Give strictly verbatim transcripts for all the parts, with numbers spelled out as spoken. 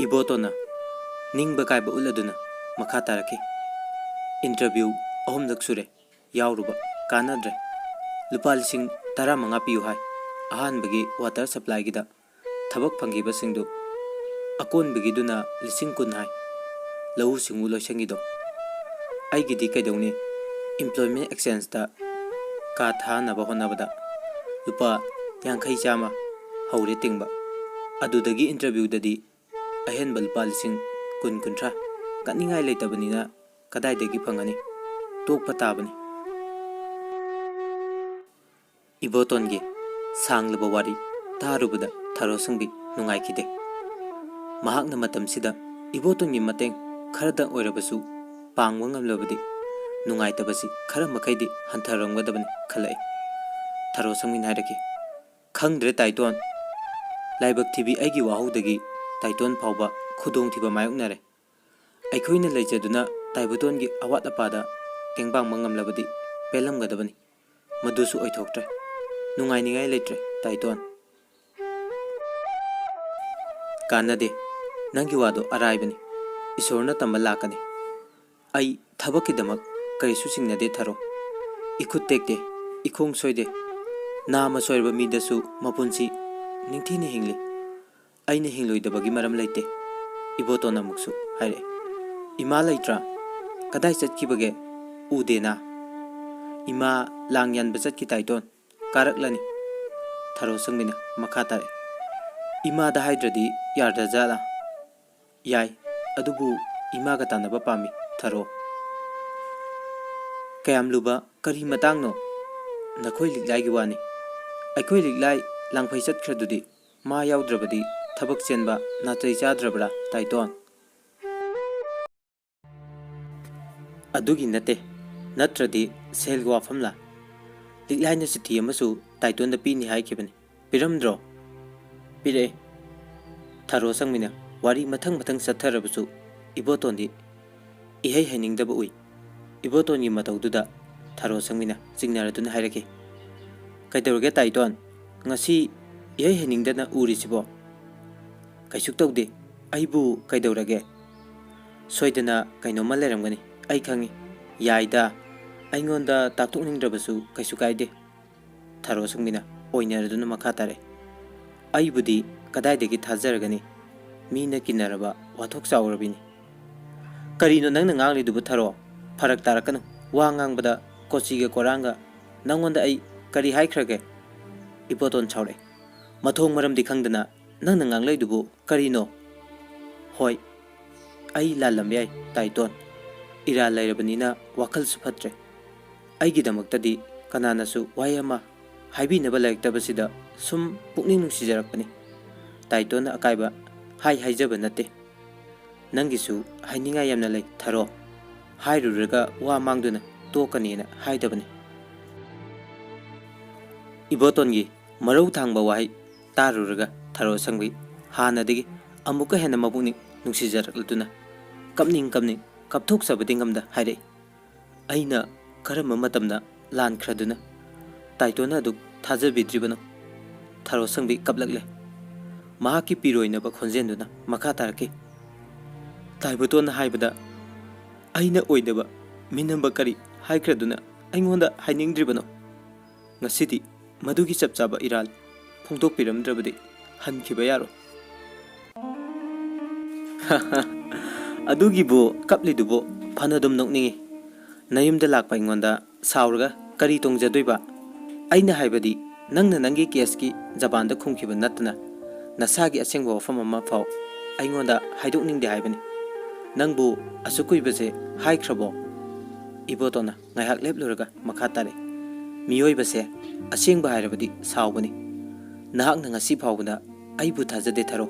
ꯏꯕꯣꯇꯣꯟꯅ ꯅꯤꯡꯕ ꯀꯥꯏꯕ ꯎꯠꯂꯗꯨꯅ ꯃꯈꯥ ꯇꯥꯔꯛꯈꯤ꯫ "ꯏꯟꯇꯔꯚ꯭ꯌꯨ ꯑꯍꯨꯝꯂꯛ ꯁꯨꯔꯦ ꯌꯥꯎꯔꯨꯕ, ꯀꯥꯟꯅꯗ꯭ꯔꯦ꯫ ꯂꯨꯄꯥ ꯂꯤꯁꯤꯡ ꯇꯔꯥꯃꯉꯥ ꯄꯤꯌꯨ ꯍꯥꯏ ꯑꯍꯥꯟꯕꯒꯤ ꯋꯥꯇꯔ ꯁꯄ꯭ꯂꯥꯏꯒꯤꯗ꯫ ꯊꯕꯛ ꯐꯪꯈꯤꯕꯁꯤꯡꯗꯨ, ꯑꯀꯣꯟꯕꯒꯤꯗꯨꯅ ꯂꯤꯁꯤꯡ ꯀꯨꯟ ꯍꯥꯏ꯫ ꯂꯧꯎ ꯁꯤꯡꯎ ꯂꯣꯏꯁꯪꯒꯤꯗꯣ꯫ ꯑꯩꯒꯤꯗꯤ ꯀꯩꯗꯧꯅꯤ? ꯑꯦꯝꯄ꯭ꯂꯣꯏꯃꯦꯟ ꯑꯦꯛꯁꯆꯦꯟꯖꯇ ꯀꯥ ꯊꯥꯅꯕ ꯍꯣꯠꯅꯕꯗ ꯂꯨꯄꯥ ꯌꯥꯡꯈꯩ ꯆꯥꯝꯃ ꯍꯧꯔꯦ ꯇꯤꯡꯕ꯫ ꯑꯗꯨꯗꯒꯤ ꯏꯟꯇꯔꯚ꯭ꯌꯨꯗꯗꯤ ꯑꯍꯦꯟꯕ ꯂꯨꯄꯥ ꯂꯤꯁꯤꯡ ꯀꯨꯟ, ꯀꯨꯟꯊ꯭ꯔꯥ ꯀꯠꯅꯤꯡꯉꯥꯏ ꯂꯩꯇꯕꯅꯤꯅ ꯀꯗꯥꯏꯗꯒꯤ ꯐꯪꯒꯅꯤ? ꯇꯣꯛꯄ ꯇꯥꯕꯅꯤ꯫" ꯏꯕꯣꯇꯣꯟꯒꯤ ꯁꯥꯡꯂꯕ ꯋꯥꯔꯤ ꯇꯥꯔꯨꯕꯗ ꯊꯔꯣꯁꯪꯕꯤ ꯅꯨꯡꯉꯥꯏꯈꯤꯗꯦ꯫ ꯃꯍꯥꯛꯅ ꯃꯇꯝꯁꯤꯗ ꯏꯕꯣꯇꯣꯟꯒꯤ ꯃꯇꯦꯡ ꯈꯔꯗꯪ ꯑꯣꯏꯔꯕꯁꯨ ꯄꯥꯡꯕ ꯉꯝꯂꯕꯗꯤ ꯅꯨꯡꯉꯥꯏꯇꯕꯁꯤ ꯈꯔ ꯃꯈꯩꯗꯤ ꯍꯟꯊꯔꯝꯒꯗꯕꯅꯤ ꯈꯜꯂꯛꯏ꯫ ꯊꯔꯣꯁꯪꯕꯤꯅ ꯍꯥꯏꯔꯛꯈꯤ, "ꯈꯪꯗ꯭ꯔꯦ ꯇꯥꯏꯇꯣꯟ꯫ ꯂꯥꯏꯕꯛ ꯊꯤꯕꯤ ꯑꯩꯒꯤ ꯋꯥꯍꯧꯗꯒꯤ ꯇꯥꯏꯇꯣꯟ ꯐꯥꯎꯕ ꯈꯨꯗꯣꯡꯊꯤꯕ ꯃꯥꯌꯣꯛꯅꯔꯦ꯫ ꯑꯩꯈꯣꯏꯅ ꯂꯩꯖꯗꯨꯅ ꯇꯥꯏꯕꯇꯣꯟꯒꯤ ꯑꯋꯥꯠ ꯑꯄꯥꯗ ꯇꯦꯡꯕꯥꯡꯕ ꯉꯝꯂꯕꯗꯤ ꯄꯦꯜꯂꯝꯒꯗꯕꯅꯤ꯫ ꯃꯗꯨꯁꯨ ꯑꯣꯏꯊꯣꯛꯇ꯭ꯔꯦ꯫ ꯅꯨꯡꯉꯥꯏꯅꯤꯡꯉꯥꯏ ꯂꯩꯇ꯭ꯔꯦ ꯇꯥꯏꯇꯣꯟ꯫" "ꯀꯥꯟꯅꯗꯦ꯫ ꯅꯪꯒꯤ ꯋꯥꯗꯣ ꯑꯔꯥꯏꯕꯅꯤ꯫ ꯏꯁꯣꯔꯅ ꯇꯝꯕ ꯂꯥꯛꯀꯅꯤ꯫ ꯑꯩ ꯊꯕꯛꯀꯤꯗꯃꯛ ꯀꯔꯤꯁꯨ ꯆꯤꯡꯅꯗꯦ ꯊꯔꯣ꯫ ꯏꯈꯨꯠ ꯇꯦꯛꯇꯦ, ꯏꯈꯣꯡ ꯁꯣꯏꯗꯦ꯫ ꯅꯥꯃ ꯁꯣꯏꯔꯕ ꯃꯤꯗꯁꯨ ꯃꯄꯨꯟꯁꯤ ꯅꯤꯡꯊꯤꯅ ꯍꯤꯡꯂꯤ꯫ ꯑꯩꯅ ꯍꯤꯡꯂꯣꯏꯗꯕꯒꯤ ꯃꯔꯝ ꯂꯩꯇꯦ꯫" ꯏꯕꯣꯇꯣꯟ ꯑꯃꯨꯛꯁꯨ ꯍꯥꯏꯔꯛꯑꯦ, "ꯏꯃꯥ ꯂꯩꯇ꯭ꯔꯥ? ꯀꯗꯥꯏ ꯆꯠꯈꯤꯕꯒꯦ? ꯎꯗꯦꯅ꯫" "ꯏꯃꯥ ꯂꯥꯡ ꯌꯥꯟꯕ ꯆꯠꯈꯤ ꯇꯥꯏꯇꯣꯟ꯫ ꯀꯥꯔꯛꯂꯅꯤ꯫" ꯊꯔꯣ ꯁꯪꯕꯤꯅ ꯃꯈꯥ ꯇꯥꯔꯛꯑꯦ, "ꯏꯃꯥꯗ ꯍꯥꯏꯗ꯭ꯔꯗꯤ ꯌꯥꯗ꯭ꯔꯖꯥꯠꯂꯥ?" "ꯌꯥꯏ, ꯑꯗꯨꯕꯨ ꯏꯃꯥꯒ ꯇꯥꯟꯅꯕ ꯄꯥꯝꯃꯤ ꯊꯔꯣ꯫" "ꯀꯌꯥꯝ ꯂꯨꯕ ꯀꯔꯤ ꯃꯇꯥꯡꯅꯣ? ꯅꯈꯣꯏ ꯂꯤꯛꯂꯥꯏꯒꯤ ꯋꯥꯅꯤ꯫ ꯑꯩꯈꯣꯏ ꯂꯤꯛꯂꯥꯏ ꯂꯥꯡꯐꯩ ꯆꯠꯈ꯭ꯔꯗꯨꯗꯤ꯫ ꯃꯥ ꯌꯥꯎꯗ꯭ꯔꯕꯗꯤ ꯊꯕꯛ ꯆꯦꯟꯕ ꯅꯥꯇꯩ ꯆꯥꯗ꯭ꯔꯕ꯭ꯔꯥ ꯇꯥꯏꯇꯣꯟ?" "ꯑꯗꯨꯒꯤ ꯅꯠꯇꯦ꯫ ꯅꯠꯇ꯭ꯔꯗꯤ ꯁꯦꯜꯒꯤ ꯋꯥꯐꯝꯂꯥ? ꯂꯤꯛꯂꯥꯏꯅ ꯆꯤꯊꯤ ꯑꯃꯁꯨ ꯇꯥꯏꯇꯣꯟꯗ ꯄꯤꯅꯤ ꯍꯥꯏꯈꯤꯕꯅꯤ꯫ ꯄꯤꯔꯝꯗ꯭ꯔꯣ?" "ꯄꯤꯔꯛꯑꯦ꯫" ꯊꯔꯣ ꯁꯪꯕꯤꯅ ꯋꯥꯔꯤ ꯃꯊꯪ ꯃꯊꯪ ꯆꯠꯊꯔꯕꯁꯨ ꯏꯕꯣꯇꯣꯟꯗꯤ ꯏꯍꯩ ꯍꯩꯅꯤꯡꯗꯕ ꯎꯏ꯫ ꯏꯕꯣꯇꯣꯟꯒꯤ ꯃꯇꯧꯗꯨꯗ ꯊꯔꯣ ꯁꯪꯕꯤꯅ ꯆꯤꯡꯅꯔꯗꯨꯅ ꯍꯥꯏꯔꯛꯈꯤ, "ꯀꯩꯗꯧꯔꯒꯦ ꯇꯥꯏꯇꯣꯟ? ꯉꯁꯤ ꯏꯍꯩ ꯍꯩꯅꯤꯡꯗꯅ ꯎꯔꯤꯁꯤꯕꯣ?" "ꯀꯩꯁꯨ ꯇꯧꯗꯦ꯫ ꯑꯩꯕꯨ ꯀꯩꯗꯧꯔꯒꯦ? ꯁꯣꯏꯗꯅ ꯀꯩꯅꯣꯝꯃ ꯂꯩꯔꯝꯒꯅꯤ, ꯑꯩ ꯈꯪꯏ꯫ ꯌꯥꯏꯗ, ꯑꯩꯉꯣꯟꯗ ꯇꯥꯛꯊꯣꯛꯅꯤꯡꯗ꯭ꯔꯕꯁꯨ ꯀꯩꯁꯨ ꯀꯥꯏꯗꯦ꯫ ꯊꯔꯣ ꯁꯪꯕꯤꯅ ꯑꯣꯏꯅꯔꯗꯨꯅ ꯃꯈꯥ ꯇꯥꯔꯛꯏ꯫ ꯑꯩꯕꯨꯗꯤ ꯀꯗꯥꯏꯗꯒꯤ ꯊꯥꯖꯔꯒꯅꯤ? ꯃꯤꯅ ꯀꯤꯟꯅꯔꯕ ꯋꯥꯊꯣꯛ ꯆꯥꯎꯔꯕꯤꯅꯤ꯫ ꯀꯔꯤꯅꯣ ꯅꯪꯅ ꯉꯥꯡꯂꯤꯗꯨꯕꯨ ꯊꯔꯣ? ꯐꯔꯛ ꯇꯥꯔꯛꯀꯅꯨ꯫ ꯋꯥ ꯉꯥꯡꯕꯗ ꯀꯣꯆꯤꯒ ꯀꯣꯔꯥꯡꯒ꯫ ꯅꯪꯉꯣꯟꯗ ꯑꯩ ꯀꯔꯤ ꯍꯥꯏꯈ꯭ꯔꯒꯦ? ꯏꯕꯣꯇꯣꯟ ꯁꯥꯎꯔꯛꯏ꯫ ꯃꯊꯣꯡ ꯃꯔꯝꯗꯤ ꯈꯪꯗꯅ ꯅꯪꯅ ꯉꯥꯡꯂꯛꯏꯗꯨꯕꯨ ꯀꯔꯤꯅꯣ? ꯍꯣꯏ, ꯑꯩ ꯂꯥꯜꯂꯝꯕ ꯌꯥꯏ, ꯇꯥꯏꯇꯣꯟ꯫ ꯏꯔꯥꯜ ꯂꯩꯔꯕꯅꯤꯅ ꯋꯥꯈꯜꯁꯨ ꯐꯠꯇ꯭ꯔꯦ꯫ ꯑꯩꯒꯤꯗꯃꯛꯇꯗꯤ ꯀꯅꯥꯅꯁꯨ ꯋꯥꯍꯩ ꯑꯃ ꯍꯥꯏꯕꯤꯅꯕ ꯂꯩꯔꯛꯇꯕꯁꯤꯗ ꯁꯨꯝ ꯄꯨꯛꯅꯤꯡ ꯅꯨꯡꯁꯤꯖꯔꯛꯄꯅꯤ꯫ ꯇꯥꯏꯇꯣꯟꯅ ꯑꯀꯥꯏꯕ ꯍꯥꯏ ꯍꯥꯏꯖꯕ ꯅꯠꯇꯦ꯫ ꯅꯪꯒꯤꯁꯨ ꯍꯥꯏꯅꯤꯡꯉꯥꯏ ꯌꯥꯝꯅ ꯂꯩ, ꯊꯔꯣ꯫ ꯍꯥꯏꯔꯨꯔꯒ ꯋꯥ ꯃꯥꯡꯗꯨꯅ ꯇꯣꯛꯀꯅꯤꯅ ꯍꯥꯏꯗꯕꯅꯤ꯫ ꯏꯕꯣꯇꯣꯟꯒꯤ ꯃꯔꯧ ꯊꯥꯡꯕ ꯋꯥꯍꯩ ꯇꯥꯔꯨꯔꯒ ꯊꯔꯣ ꯁꯪꯕꯤ ꯍꯥꯟꯅꯗꯒꯤ ꯑꯃꯨꯛꯀ ꯍꯦꯟꯅ ꯃꯄꯨꯛꯅꯤꯡ ꯅꯨꯡꯁꯤꯖꯔꯛꯂꯗꯨꯅ ꯀꯞꯅꯤꯡ ꯀꯞꯅꯤꯡ ꯀꯞꯊꯣꯛꯆꯕꯗꯤ ꯉꯝꯗ ꯍꯥꯏꯔꯛꯏ꯫ ꯑꯩꯅ ꯀꯔꯝꯕ ꯃꯇꯝꯗ ꯂꯥꯟꯈ꯭ꯔꯗꯨꯅ ꯇꯥꯏꯇꯣꯟꯅ ꯑꯗꯨꯛ ꯊꯥꯖꯕꯤꯗ꯭ꯔꯤꯕꯅꯣ? ꯊꯔꯣ ꯁꯪꯕꯤ ꯀꯞꯂꯛꯂꯦ꯫ ꯃꯍꯥꯛꯀꯤ ꯄꯤꯔꯣꯏꯅꯕ ꯈꯣꯟꯖꯦꯜꯗꯨꯅ ꯃꯈꯥ ꯇꯥꯔꯛꯈꯤ꯫ ꯇꯥꯏꯕꯇꯣꯟꯅ ꯍꯥꯏꯕꯗ ꯑꯩꯅ ꯑꯣꯏꯗꯕ ꯃꯤꯅꯝꯕ ꯀꯔꯤ ꯍꯥꯏꯈ꯭ꯔꯗꯨꯅ ꯑꯩꯉꯣꯟꯗ ꯍꯥꯏꯅꯤꯡꯗ꯭ꯔꯤꯕꯅꯣ? ꯉꯁꯤꯗꯤ ꯃꯗꯨꯒꯤ ꯆꯞ ꯆꯥꯕ ꯏꯔꯥꯜ ꯐꯣꯡꯗꯣꯛꯄꯤꯔꯝꯗ꯭ꯔꯕꯗꯤ ꯍꯟꯈꯤꯕ ꯌꯥꯔꯣꯏ꯫ ꯑꯗꯨꯒꯤꯕꯨ ꯀꯞꯂꯤꯗꯨꯕꯨ ꯐꯅꯗꯨꯝ ꯅꯣꯛꯅꯤꯡꯉꯤ꯫ ꯅꯌꯨꯝꯗ ꯂꯥꯛꯄ ꯑꯩꯉꯣꯟꯗ ꯁꯥꯎꯔꯒ ꯀꯔꯤ ꯇꯣꯡꯖꯗꯣꯏꯕ? ꯑꯩꯅ ꯍꯥꯏꯕꯗꯤ, ꯅꯪꯅ ꯅꯪꯒꯤ ꯀꯦꯁꯀꯤ ꯖꯄꯥꯟꯗ ꯈꯨꯝꯈꯤꯕ ꯅꯠꯇꯅ ꯅꯁꯥꯒꯤ ꯑꯁꯦꯡꯕ ꯋꯥꯐꯝ ꯑꯃ ꯐꯥꯎ ꯑꯩꯉꯣꯟꯗ ꯍꯥꯏꯗꯣꯛꯅꯤꯡꯗꯦ ꯍꯥꯏꯕꯅꯤ꯫ ꯅꯪꯕꯨ ꯑꯁꯨꯛ ꯀꯨꯏꯕꯁꯦ ꯍꯥꯏꯈ꯭ꯔꯕꯣ? ꯏꯕꯣꯇꯣꯟꯅ ꯉꯥꯏꯍꯥꯛ ꯂꯦꯞꯂꯨꯔꯒ ꯃꯈꯥ ꯇꯥꯔꯛꯏ꯫ ꯃꯤꯑꯣꯏꯕꯁꯦ ꯑꯁꯦꯡꯕ ꯍꯥꯏꯔꯕꯗꯤ ꯁꯥꯎꯕꯅꯤ꯫ ꯅꯍꯥꯛꯅ ꯉꯁꯤ ꯐꯥꯎꯕꯗ ꯑꯩꯕꯨ ꯊꯥꯖꯗꯦ ꯊꯔꯣ꯫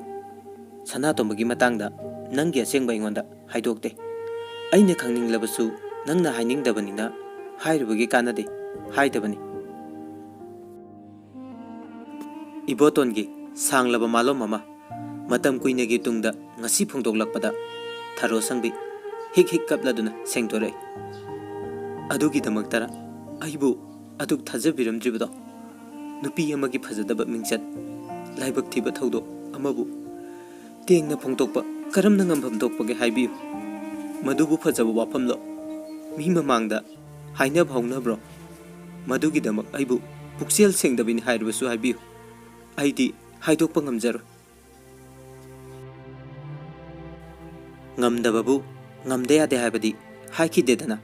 ꯁꯅꯥꯇꯣꯝꯕꯒꯤ ꯃꯇꯥꯡꯗ ꯅꯪꯒꯤ ꯑꯁꯦꯡꯕ ꯑꯩꯉꯣꯟꯗ ꯍꯥꯏꯗꯣꯛꯇꯦ꯫ ꯑꯩꯅ ꯈꯪꯅꯤꯡꯂꯕꯁꯨ ꯅꯪꯅ ꯍꯥꯏꯅꯤꯡꯗꯕꯅꯤꯅ ꯍꯥꯏꯔꯨꯕꯒꯤ ꯀꯥꯟꯅꯗꯦ ꯍꯥꯏꯗꯕꯅꯤ꯫ ꯏꯕꯣꯇꯣꯟꯒꯤ ꯁꯥꯡꯂꯕ ꯃꯥꯂꯣꯝ ꯑꯃ ꯃꯇꯝ ꯀꯨꯏꯅꯒꯤ ꯇꯨꯡꯗ ꯉꯁꯤ ꯐꯣꯡꯗꯣꯛꯂꯛꯄꯗ ꯊꯔꯣ ꯁꯪꯕꯤ ꯍꯤꯛ ꯍꯤꯛ ꯀꯞꯂꯗꯨꯅ ꯁꯦꯡꯗꯣꯔꯛꯏ꯫ ꯑꯗꯨꯒꯤꯗꯃꯛꯇꯔ ꯑꯩꯕꯨ ꯑꯗꯨꯛ ꯊꯥꯖꯕꯤꯔꯝꯗ꯭ꯔꯤꯕꯗꯣ? ꯅꯨꯄꯤ ꯑꯃꯒꯤ ꯐꯖꯗꯕ ꯃꯤꯡꯆꯠ, ꯂꯥꯏꯕꯛ ꯊꯤꯕ ꯊꯧꯗꯣꯛ ꯑꯃꯕꯨ ꯇꯦꯡꯅ ꯐꯣꯡꯗꯣꯛꯄ ꯀꯔꯝꯅ ꯉꯝꯐꯝ ꯊꯣꯛꯄꯒꯦ ꯍꯥꯏꯕꯤꯌꯨ꯫ ꯃꯗꯨꯕꯨ ꯐꯖꯕ ꯋꯥꯐꯝꯂꯣ? ꯃꯤ ꯃꯃꯥꯡꯗ ꯍꯥꯏꯅꯕ ꯍꯧꯅꯕ꯭ꯔꯣ? ꯃꯗꯨꯒꯤꯗꯃꯛ ꯑꯩꯕꯨ ꯄꯨꯛꯆꯦꯜ ꯁꯦꯡꯗꯕꯤꯅꯤ ꯍꯥꯏꯔꯕꯁꯨ ꯍꯥꯏꯕꯤꯌꯨ, ꯑꯩꯗꯤ ꯍꯥꯏꯗꯣꯛꯄ ꯉꯝꯖꯔꯣꯏ꯫ ꯉꯝꯗꯕꯕꯨ ꯉꯝꯗ ꯌꯥꯗꯦ ꯍꯥꯏꯕꯗꯤ ꯍꯥꯏꯈꯤꯗꯦꯗꯅ꯫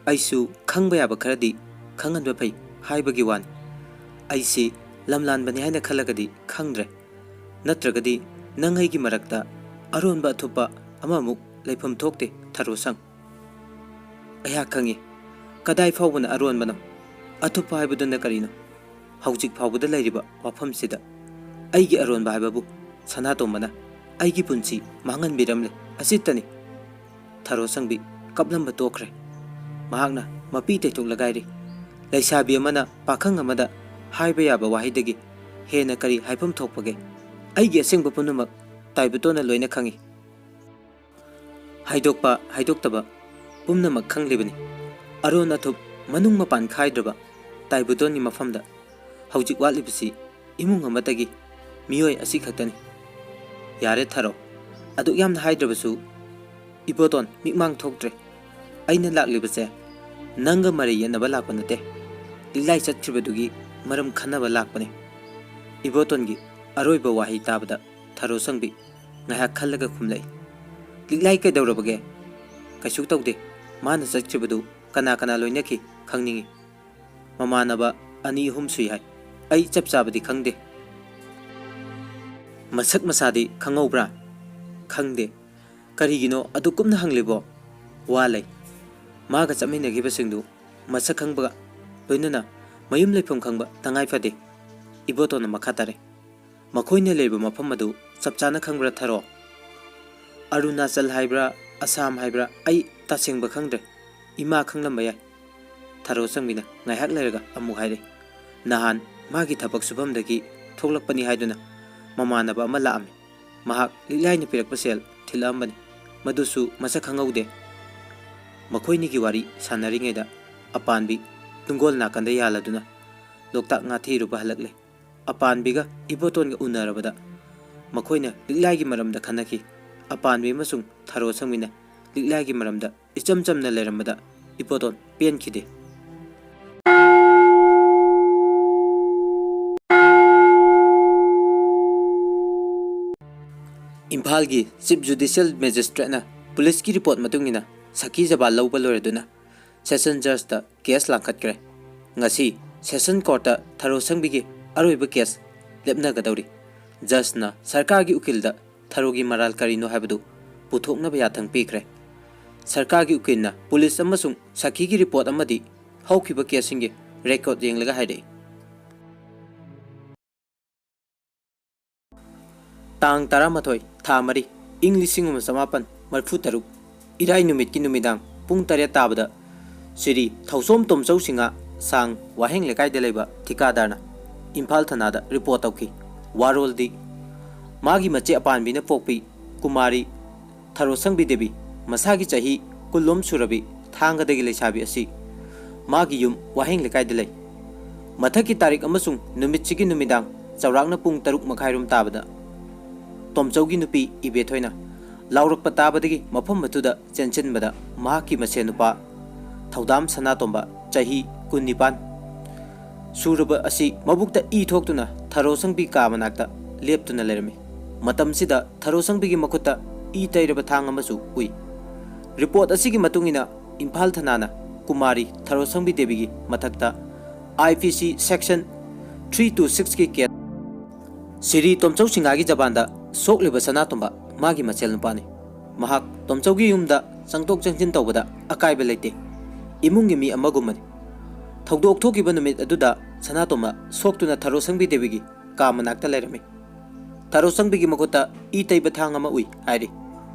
ꯑꯩꯁꯨ ꯈꯪꯕ ꯌꯥꯕ ꯈꯔꯗꯤ ꯈꯪꯍꯟꯕ ꯐꯩ ꯍꯥꯏꯕꯒꯤ ꯋꯥꯅꯤ꯫ ꯑꯩꯁꯤ ꯂꯝꯂꯥꯟꯕꯅꯤ ꯍꯥꯏꯅ ꯈꯜꯂꯒꯗꯤ ꯈꯪꯗ꯭ꯔꯦ, ꯅꯠꯇ꯭ꯔꯒꯗꯤ ꯅꯪ ꯑꯩꯒꯤ ꯃꯔꯛꯇ ꯑꯔꯣꯟꯕ ꯑꯊꯨꯞꯄ ꯑꯃꯃꯨꯛ ꯂꯩꯐꯝ ꯊꯣꯛꯇꯦ, ꯊꯔꯣ ꯁꯪ꯫ ꯑꯩꯍꯥꯛ ꯈꯪꯏ, ꯀꯗꯥꯏ ꯐꯥꯎꯕꯅ ꯑꯔꯣꯟꯕꯅꯣ, ꯑꯊꯨꯞꯄ ꯍꯥꯏꯕꯗꯨꯅ ꯀꯔꯤꯅꯣ? ꯍꯧꯖꯤꯛ ꯐꯥꯎꯕꯗ ꯂꯩꯔꯤꯕ ꯋꯥꯐꯝꯁꯤꯗ ꯑꯩꯒꯤ ꯑꯔꯣꯟꯕ ꯍꯥꯏꯕꯕꯨ ꯁꯅꯥꯇꯣꯝꯕꯅ ꯑꯩꯒꯤ ꯄꯨꯟꯁꯤ ꯃꯥꯡꯍꯟꯕꯤꯔꯝꯂꯦ, ꯑꯁꯤꯇꯅꯤ꯫ ꯊꯔꯣ ꯁꯪꯕꯤ ꯀꯞꯂꯝꯕ ꯇꯣꯛꯈ꯭ꯔꯦ꯫ ꯃꯍꯥꯛꯅ ꯃꯄꯤ ꯇꯩꯊꯣꯛꯂꯒꯥꯏꯔꯤ꯫ ꯂꯩꯁꯥꯕꯤ ꯑꯃꯅ ꯄꯥꯈꯪ ꯑꯃꯗ ꯍꯥꯏꯕ ꯌꯥꯕ ꯋꯥꯍꯩꯗꯒꯤ ꯍꯦꯟꯅ ꯀꯔꯤ ꯍꯥꯏꯐꯝ ꯊꯣꯛꯄꯒꯦ? ꯑꯩꯒꯤ ꯑꯁꯦꯡꯕ ꯄꯨꯝꯅꯃꯛ ꯇꯥꯏꯕꯇꯣꯟꯅ ꯂꯣꯏꯅ ꯈꯪꯏ꯫ ꯍꯥꯏꯗꯣꯛꯄ ꯍꯥꯏꯗꯣꯛꯇꯕ ꯄꯨꯝꯅꯃꯛ ꯈꯪꯂꯤꯕꯅꯤ꯫ ꯑꯔꯣꯟ ꯑꯊꯨꯞ ꯃꯅꯨꯡ ꯃꯄꯥꯟ ꯈꯥꯏꯗ꯭ꯔꯕ ꯇꯥꯏꯕꯇꯣꯟꯒꯤ ꯃꯐꯝꯗ ꯍꯧꯖꯤꯛ ꯋꯥꯠꯂꯤꯕꯁꯤ ꯏꯃꯨꯡ ꯑꯃꯠꯇꯒꯤ ꯃꯤꯑꯣꯏ ꯑꯁꯤ ꯈꯛꯇꯅꯤ꯫ ꯌꯥꯔꯦ ꯊꯔꯣ, ꯑꯗꯨꯛ ꯌꯥꯝꯅ ꯍꯥꯏꯗ꯭ꯔꯕꯁꯨ ꯏꯕꯣꯇꯣꯟ ꯃꯤꯠꯃꯥꯡ ꯊꯣꯛꯇ꯭ꯔꯦ꯫ ꯑꯩꯅ ꯂꯥꯛꯂꯤꯕꯁꯦ ꯅꯪꯒ ꯃꯔꯩ ꯌꯦꯠꯅꯕ ꯂꯥꯛꯄ ꯅꯠꯇꯦ꯫ ꯂꯤꯛꯂꯥꯏ ꯆꯠꯈ꯭ꯔꯤꯕꯗꯨꯒꯤ ꯃꯔꯝ ꯈꯟꯅꯕ ꯂꯥꯛꯄꯅꯤ꯫ ꯏꯕꯣꯇꯣꯟꯒꯤ ꯑꯔꯣꯏꯕ ꯋꯥꯍꯩ ꯇꯥꯕꯗ ꯊꯔꯣ ꯁꯪꯕꯤ ꯉꯥꯏꯍꯥꯛ ꯈꯜꯂꯒ ꯈꯨꯝꯂꯛꯏ꯫ ꯂꯤꯛꯂꯥꯏ ꯀꯩꯗꯧꯔꯕꯒꯦ? ꯀꯩꯁꯨ ꯇꯧꯗꯦ꯫ ꯃꯥꯅ ꯆꯠꯈ꯭ꯔꯤꯕꯗꯨ ꯀꯅꯥ ꯀꯅꯥ ꯂꯣꯏꯅꯈꯤ ꯈꯪꯅꯤꯡꯏ꯫ ꯃꯃꯥꯟꯅꯕ ꯑꯅꯤ ꯑꯍꯨꯝ ꯁꯨꯏ ꯍꯥꯏ꯫ ꯑꯩ ꯆꯞ ꯆꯥꯕꯗꯤ ꯈꯪꯗꯦ꯫ ꯃꯁꯛ ꯃꯁꯥꯗꯤ ꯈꯪꯍꯧꯕ꯭ꯔꯥ? ꯈꯪꯗꯦ꯫ ꯀꯔꯤꯒꯤꯅꯣ ꯑꯗꯨ ꯀꯨꯞꯅ ꯍꯪꯂꯤꯕꯣ? ꯋꯥ ꯂꯩ꯫ ꯃꯥꯒ ꯆꯠꯃꯤꯟꯅꯈꯤꯕꯁꯤꯡꯗꯨ ꯃꯁꯛ ꯈꯪꯕꯒ ꯂꯣꯏꯅꯅ ꯃꯌꯨꯝ ꯂꯩꯐꯝ ꯈꯪꯕ ꯇꯉꯥꯏ ꯐꯗꯦ꯫ ꯏꯕꯣꯇꯣꯟꯅ ꯃꯈꯥ ꯇꯥꯔꯦ꯫ ꯃꯈꯣꯏꯅ ꯂꯩꯕ ꯃꯐꯝ ꯑꯗꯨ ꯆꯞ ꯆꯥꯅ ꯈꯪꯕ꯭ꯔꯥ ꯊꯔꯣ? ꯑꯔꯨꯅꯥꯆꯜ ꯍꯥꯏꯕ꯭ꯔꯥ, ꯑꯁꯥꯝ ꯍꯥꯏꯕ꯭ꯔꯥ, ꯑꯩ ꯇꯁꯦꯡꯕ ꯈꯪꯗ꯭ꯔꯦ꯫ ꯏꯃꯥ ꯈꯪꯂꯝꯕ ꯌꯥꯏ꯫ ꯊꯔꯣ ꯆꯪꯕꯤꯅ ꯉꯥꯏꯍꯥꯛ ꯂꯩꯔꯒ ꯑꯃꯨꯛ ꯍꯥꯏꯔꯛꯏ꯫ ꯅꯍꯥꯟ ꯃꯥꯒꯤ ꯊꯕꯛ ꯁꯨꯐꯝꯗꯒꯤ ꯊꯣꯛꯂꯛꯄꯅꯤ ꯍꯥꯏꯗꯨꯅ ꯃꯃꯥꯟꯅꯕ ꯑꯃ ꯂꯥꯛꯑꯝꯃꯤ꯫ ꯃꯍꯥꯛ ꯂꯤꯛꯂꯥꯏꯅ ꯄꯤꯔꯛꯄ ꯁꯦꯜ ꯊꯤꯜꯂꯛꯑꯝꯕꯅꯤ꯫ ꯃꯗꯨꯁꯨ ꯃꯁꯛ ꯈꯪꯍꯧꯗꯦ꯫ ꯃꯈꯣꯏꯅꯤꯒꯤ ꯋꯥꯔꯤ ꯁꯥꯟꯅꯔꯤꯉꯩꯗ ꯑꯄꯥꯟꯕꯤ ꯇꯨꯡꯒꯣꯜ ꯅꯥꯀꯟꯗ ꯌꯥꯜꯂꯗꯨꯅ ꯂꯣꯛꯇꯥꯛ ꯉꯥꯊꯤꯔꯨꯕ ꯍꯜꯂꯛꯂꯦ꯫ ꯑꯄꯥꯟꯕꯤꯒ ꯏꯕꯣꯇꯣꯟꯒ ꯎꯅꯔꯕꯗ ꯃꯈꯣꯏꯅ ꯂꯤꯛꯂꯥꯏꯒꯤ ꯃꯔꯝꯗ ꯈꯟꯅꯈꯤ꯫ ꯑꯄꯥꯟꯕꯤ ꯑꯃꯁꯨꯡ ꯊꯔꯣ ꯁꯪꯕꯤꯅ ꯂꯤꯛꯂꯥꯏꯒꯤ ꯃꯔꯝꯗ ꯏꯆꯝ ꯆꯝꯅ ꯂꯩꯔꯝꯕꯗ ꯏꯕꯣꯇꯣꯟ ꯄꯦꯟꯈꯤꯗꯦ꯫ ꯏꯝꯐꯥꯜꯒꯤ Chief Judicial Magistrateꯅ ꯄꯨꯂꯤꯁꯀꯤ ꯔꯤꯄꯣꯔꯠ ꯃꯇꯨꯡ ꯏꯟꯅ ꯁꯈꯤ ꯖꯕꯥꯟ ꯂꯧꯕ ꯂꯣꯏꯔꯗꯨꯅ ꯁꯦꯁꯟ ꯖꯖꯇ ꯀꯦꯁ ꯂꯥꯡꯈꯠꯈ꯭ꯔꯦ꯫ ꯉꯁꯤ ꯁꯦꯁꯟ ꯀꯣꯔꯠꯇ ꯊꯔꯣ ꯁꯪꯕꯤꯒꯤ ꯑꯔꯣꯏꯕ ꯀꯦꯁ ꯂꯦꯞꯅꯒꯗꯧꯔꯤ꯫ ꯖꯖꯅ ꯁꯔꯀꯥꯔꯒꯤ ꯎꯀꯤꯜꯗ ꯊꯔꯣꯒꯤ ꯃꯔꯥꯜ ꯀꯔꯤꯅꯣ ꯍꯥꯏꯕꯗꯨ ꯄꯨꯊꯣꯛꯅꯕ ꯌꯥꯊꯪ ꯄꯤꯈ꯭ꯔꯦ꯫ ꯁꯔꯀꯥꯔꯒꯤ ꯎꯀꯤꯜꯅ ꯄꯨꯂꯤꯁ ꯑꯃꯁꯨꯡ ꯁꯈꯤꯒꯤ ꯔꯤꯄꯣꯔꯠ ꯑꯃꯗꯤ ꯍꯧꯈꯤꯕ ꯀꯦꯁꯁꯤꯡꯒꯤ ꯔꯦꯀꯣꯔꯗ ꯌꯦꯡꯂꯒ ꯍꯥꯏꯔꯛꯏ꯫ ꯇꯥꯡ ꯇꯔꯥꯃꯥꯊꯣꯏ, ꯊꯥ ꯃꯔꯤ, ꯏꯪ ꯂꯤꯁꯤꯡ ꯑꯃ ꯆꯃꯥꯄꯟ ꯃꯔꯤꯐꯨ ꯇꯔꯨꯛ, ꯏꯔꯥꯏ ꯅꯨꯃꯤꯠꯀꯤ ꯅꯨꯃꯤꯗꯥꯡ ꯄꯨꯡ ꯇꯔꯦꯠ ꯇꯥꯕꯗ ꯁ꯭ꯔꯤ ꯊꯧꯁꯣꯝ ꯇꯣꯝꯆꯧ ꯁꯤꯡꯍ, ꯁꯥꯡ ꯋꯥꯍꯦꯡ ꯂꯩꯀꯥꯏꯗ ꯂꯩꯕ ꯊꯤꯀꯥꯗꯥꯔꯅ ꯏꯝꯐꯥꯜ ꯊꯅꯥꯗ ꯔꯤꯄꯣꯔꯠ ꯇꯧꯈꯤ꯫ ꯋꯥꯔꯣꯜꯗꯤ ꯃꯥꯒꯤ ꯃꯆꯦ ꯑꯄꯥꯟꯕꯤꯅ ꯄꯣꯛꯄꯤ ꯀꯨꯃꯥꯔꯤ ꯊꯔꯣꯁꯪꯕꯤ ꯗꯦꯕꯤ, ꯃꯁꯥꯒꯤ ꯆꯍꯤ ꯀꯨꯟꯂꯣꯝ ꯁꯨꯔꯕꯤ ꯊꯥꯡꯒꯗꯒꯤ ꯂꯩꯁꯥꯕꯤ ꯑꯁꯤ ꯃꯥꯒꯤ ꯌꯨꯝ ꯋꯥꯍꯦꯡ ꯂꯩꯀꯥꯏꯗ ꯂꯩ꯫ ꯃꯊꯛꯀꯤ ꯇꯥꯔꯤꯛ ꯑꯃꯁꯨꯡ ꯅꯨꯃꯤꯠꯁꯤꯒꯤ ꯅꯨꯃꯤꯗꯥꯡ ꯆꯥꯎꯔꯥꯛꯅ ꯄꯨꯡ ꯇꯔꯨꯛ ꯃꯈꯥꯏꯔꯣꯝ ꯇꯥꯕꯗ ꯇꯣꯝꯆꯧꯒꯤ ꯅꯨꯄꯤ ꯏꯕꯦꯊꯣꯏꯅ ꯂꯥꯎꯔꯛꯄ ꯇꯥꯕꯗꯒꯤ ꯃꯐꯝ ꯑꯗꯨꯗ ꯆꯦꯟꯁꯤꯟꯕꯗ ꯃꯍꯥꯛꯀꯤ ꯃꯁꯦꯟ ꯅꯨꯄꯥ ꯊꯧꯗꯥꯝ ꯁꯅꯥꯇꯣꯝꯕ, ꯆꯍꯤ ꯀꯨꯟꯅꯤꯄꯥꯟ ꯁꯨꯔꯕ ꯑꯁꯤ ꯃꯕꯨꯛꯇ ꯏ ꯊꯣꯛꯇꯨꯅ ꯊꯔꯣꯁꯪꯕꯤ ꯀꯥ ꯃꯅꯥꯛꯇ ꯂꯦꯞꯇꯨꯅ ꯂꯩꯔꯝꯃꯤ꯫ ꯃꯇꯝꯁꯤꯗ ꯊꯔꯣꯁꯪꯕꯤꯒꯤ ꯃꯈꯨꯠꯇ ꯏ ꯇꯩꯔꯕ ꯊꯥꯡ ꯑꯃꯁꯨ ꯎꯏ꯫ ꯔꯤꯄꯣꯔꯠ ꯑꯁꯤꯒꯤ ꯃꯇꯨꯡ ꯏꯟꯅ ꯏꯝꯐꯥꯜ ꯊꯅꯥꯅ ꯀꯨꯃꯥꯔꯤ ꯊꯔꯣꯁꯪꯕꯤ ꯗꯦꯕꯤꯒꯤ ꯃꯊꯛꯇ I P C section three two six ꯀꯤ ꯀꯦꯁ ꯁ꯭ꯔꯤ ꯇꯣꯝꯆꯧ ꯁꯤꯡꯍꯒꯤ ꯖꯕꯥꯟꯗ ꯁꯣꯛꯂꯤꯕ ꯁꯅꯥꯇꯣꯝꯕ ꯃꯥꯒꯤ ꯃꯁꯦꯜ ꯅꯨꯄꯥꯅꯤ꯫ ꯃꯍꯥꯛ ꯇꯣꯝꯆꯧꯒꯤ ꯌꯨꯝꯗ ꯆꯪꯊꯣꯛ ꯆꯪꯁꯤꯟ ꯇꯧꯕꯗ ꯑꯀꯥꯏꯕ ꯂꯩꯇꯦ꯫ ꯏꯃꯨꯡꯒꯤ ꯃꯤ ꯑꯃꯒꯨꯝꯕꯅꯤ꯫ ꯊꯧꯗꯣꯛ ꯊꯣꯛꯈꯤꯕ ꯅꯨꯃꯤꯠ ꯑꯗꯨꯗ ꯁꯅꯥꯇꯣꯝꯕ ꯁꯣꯛꯇꯨꯅ ꯊꯔꯣꯁꯪꯕꯤ ꯗꯦꯕꯤꯒꯤ ꯀꯥ ꯃꯅꯥꯛꯇ ꯂꯩꯔꯝꯃꯤ꯫ ꯊꯔꯣꯁꯪꯕꯤꯒꯤ ꯃꯈꯨꯠꯇ ꯏ ꯇꯩꯕ ꯊꯥꯡ ꯑꯃ ꯎꯏ ꯍꯥꯏꯔꯤ꯫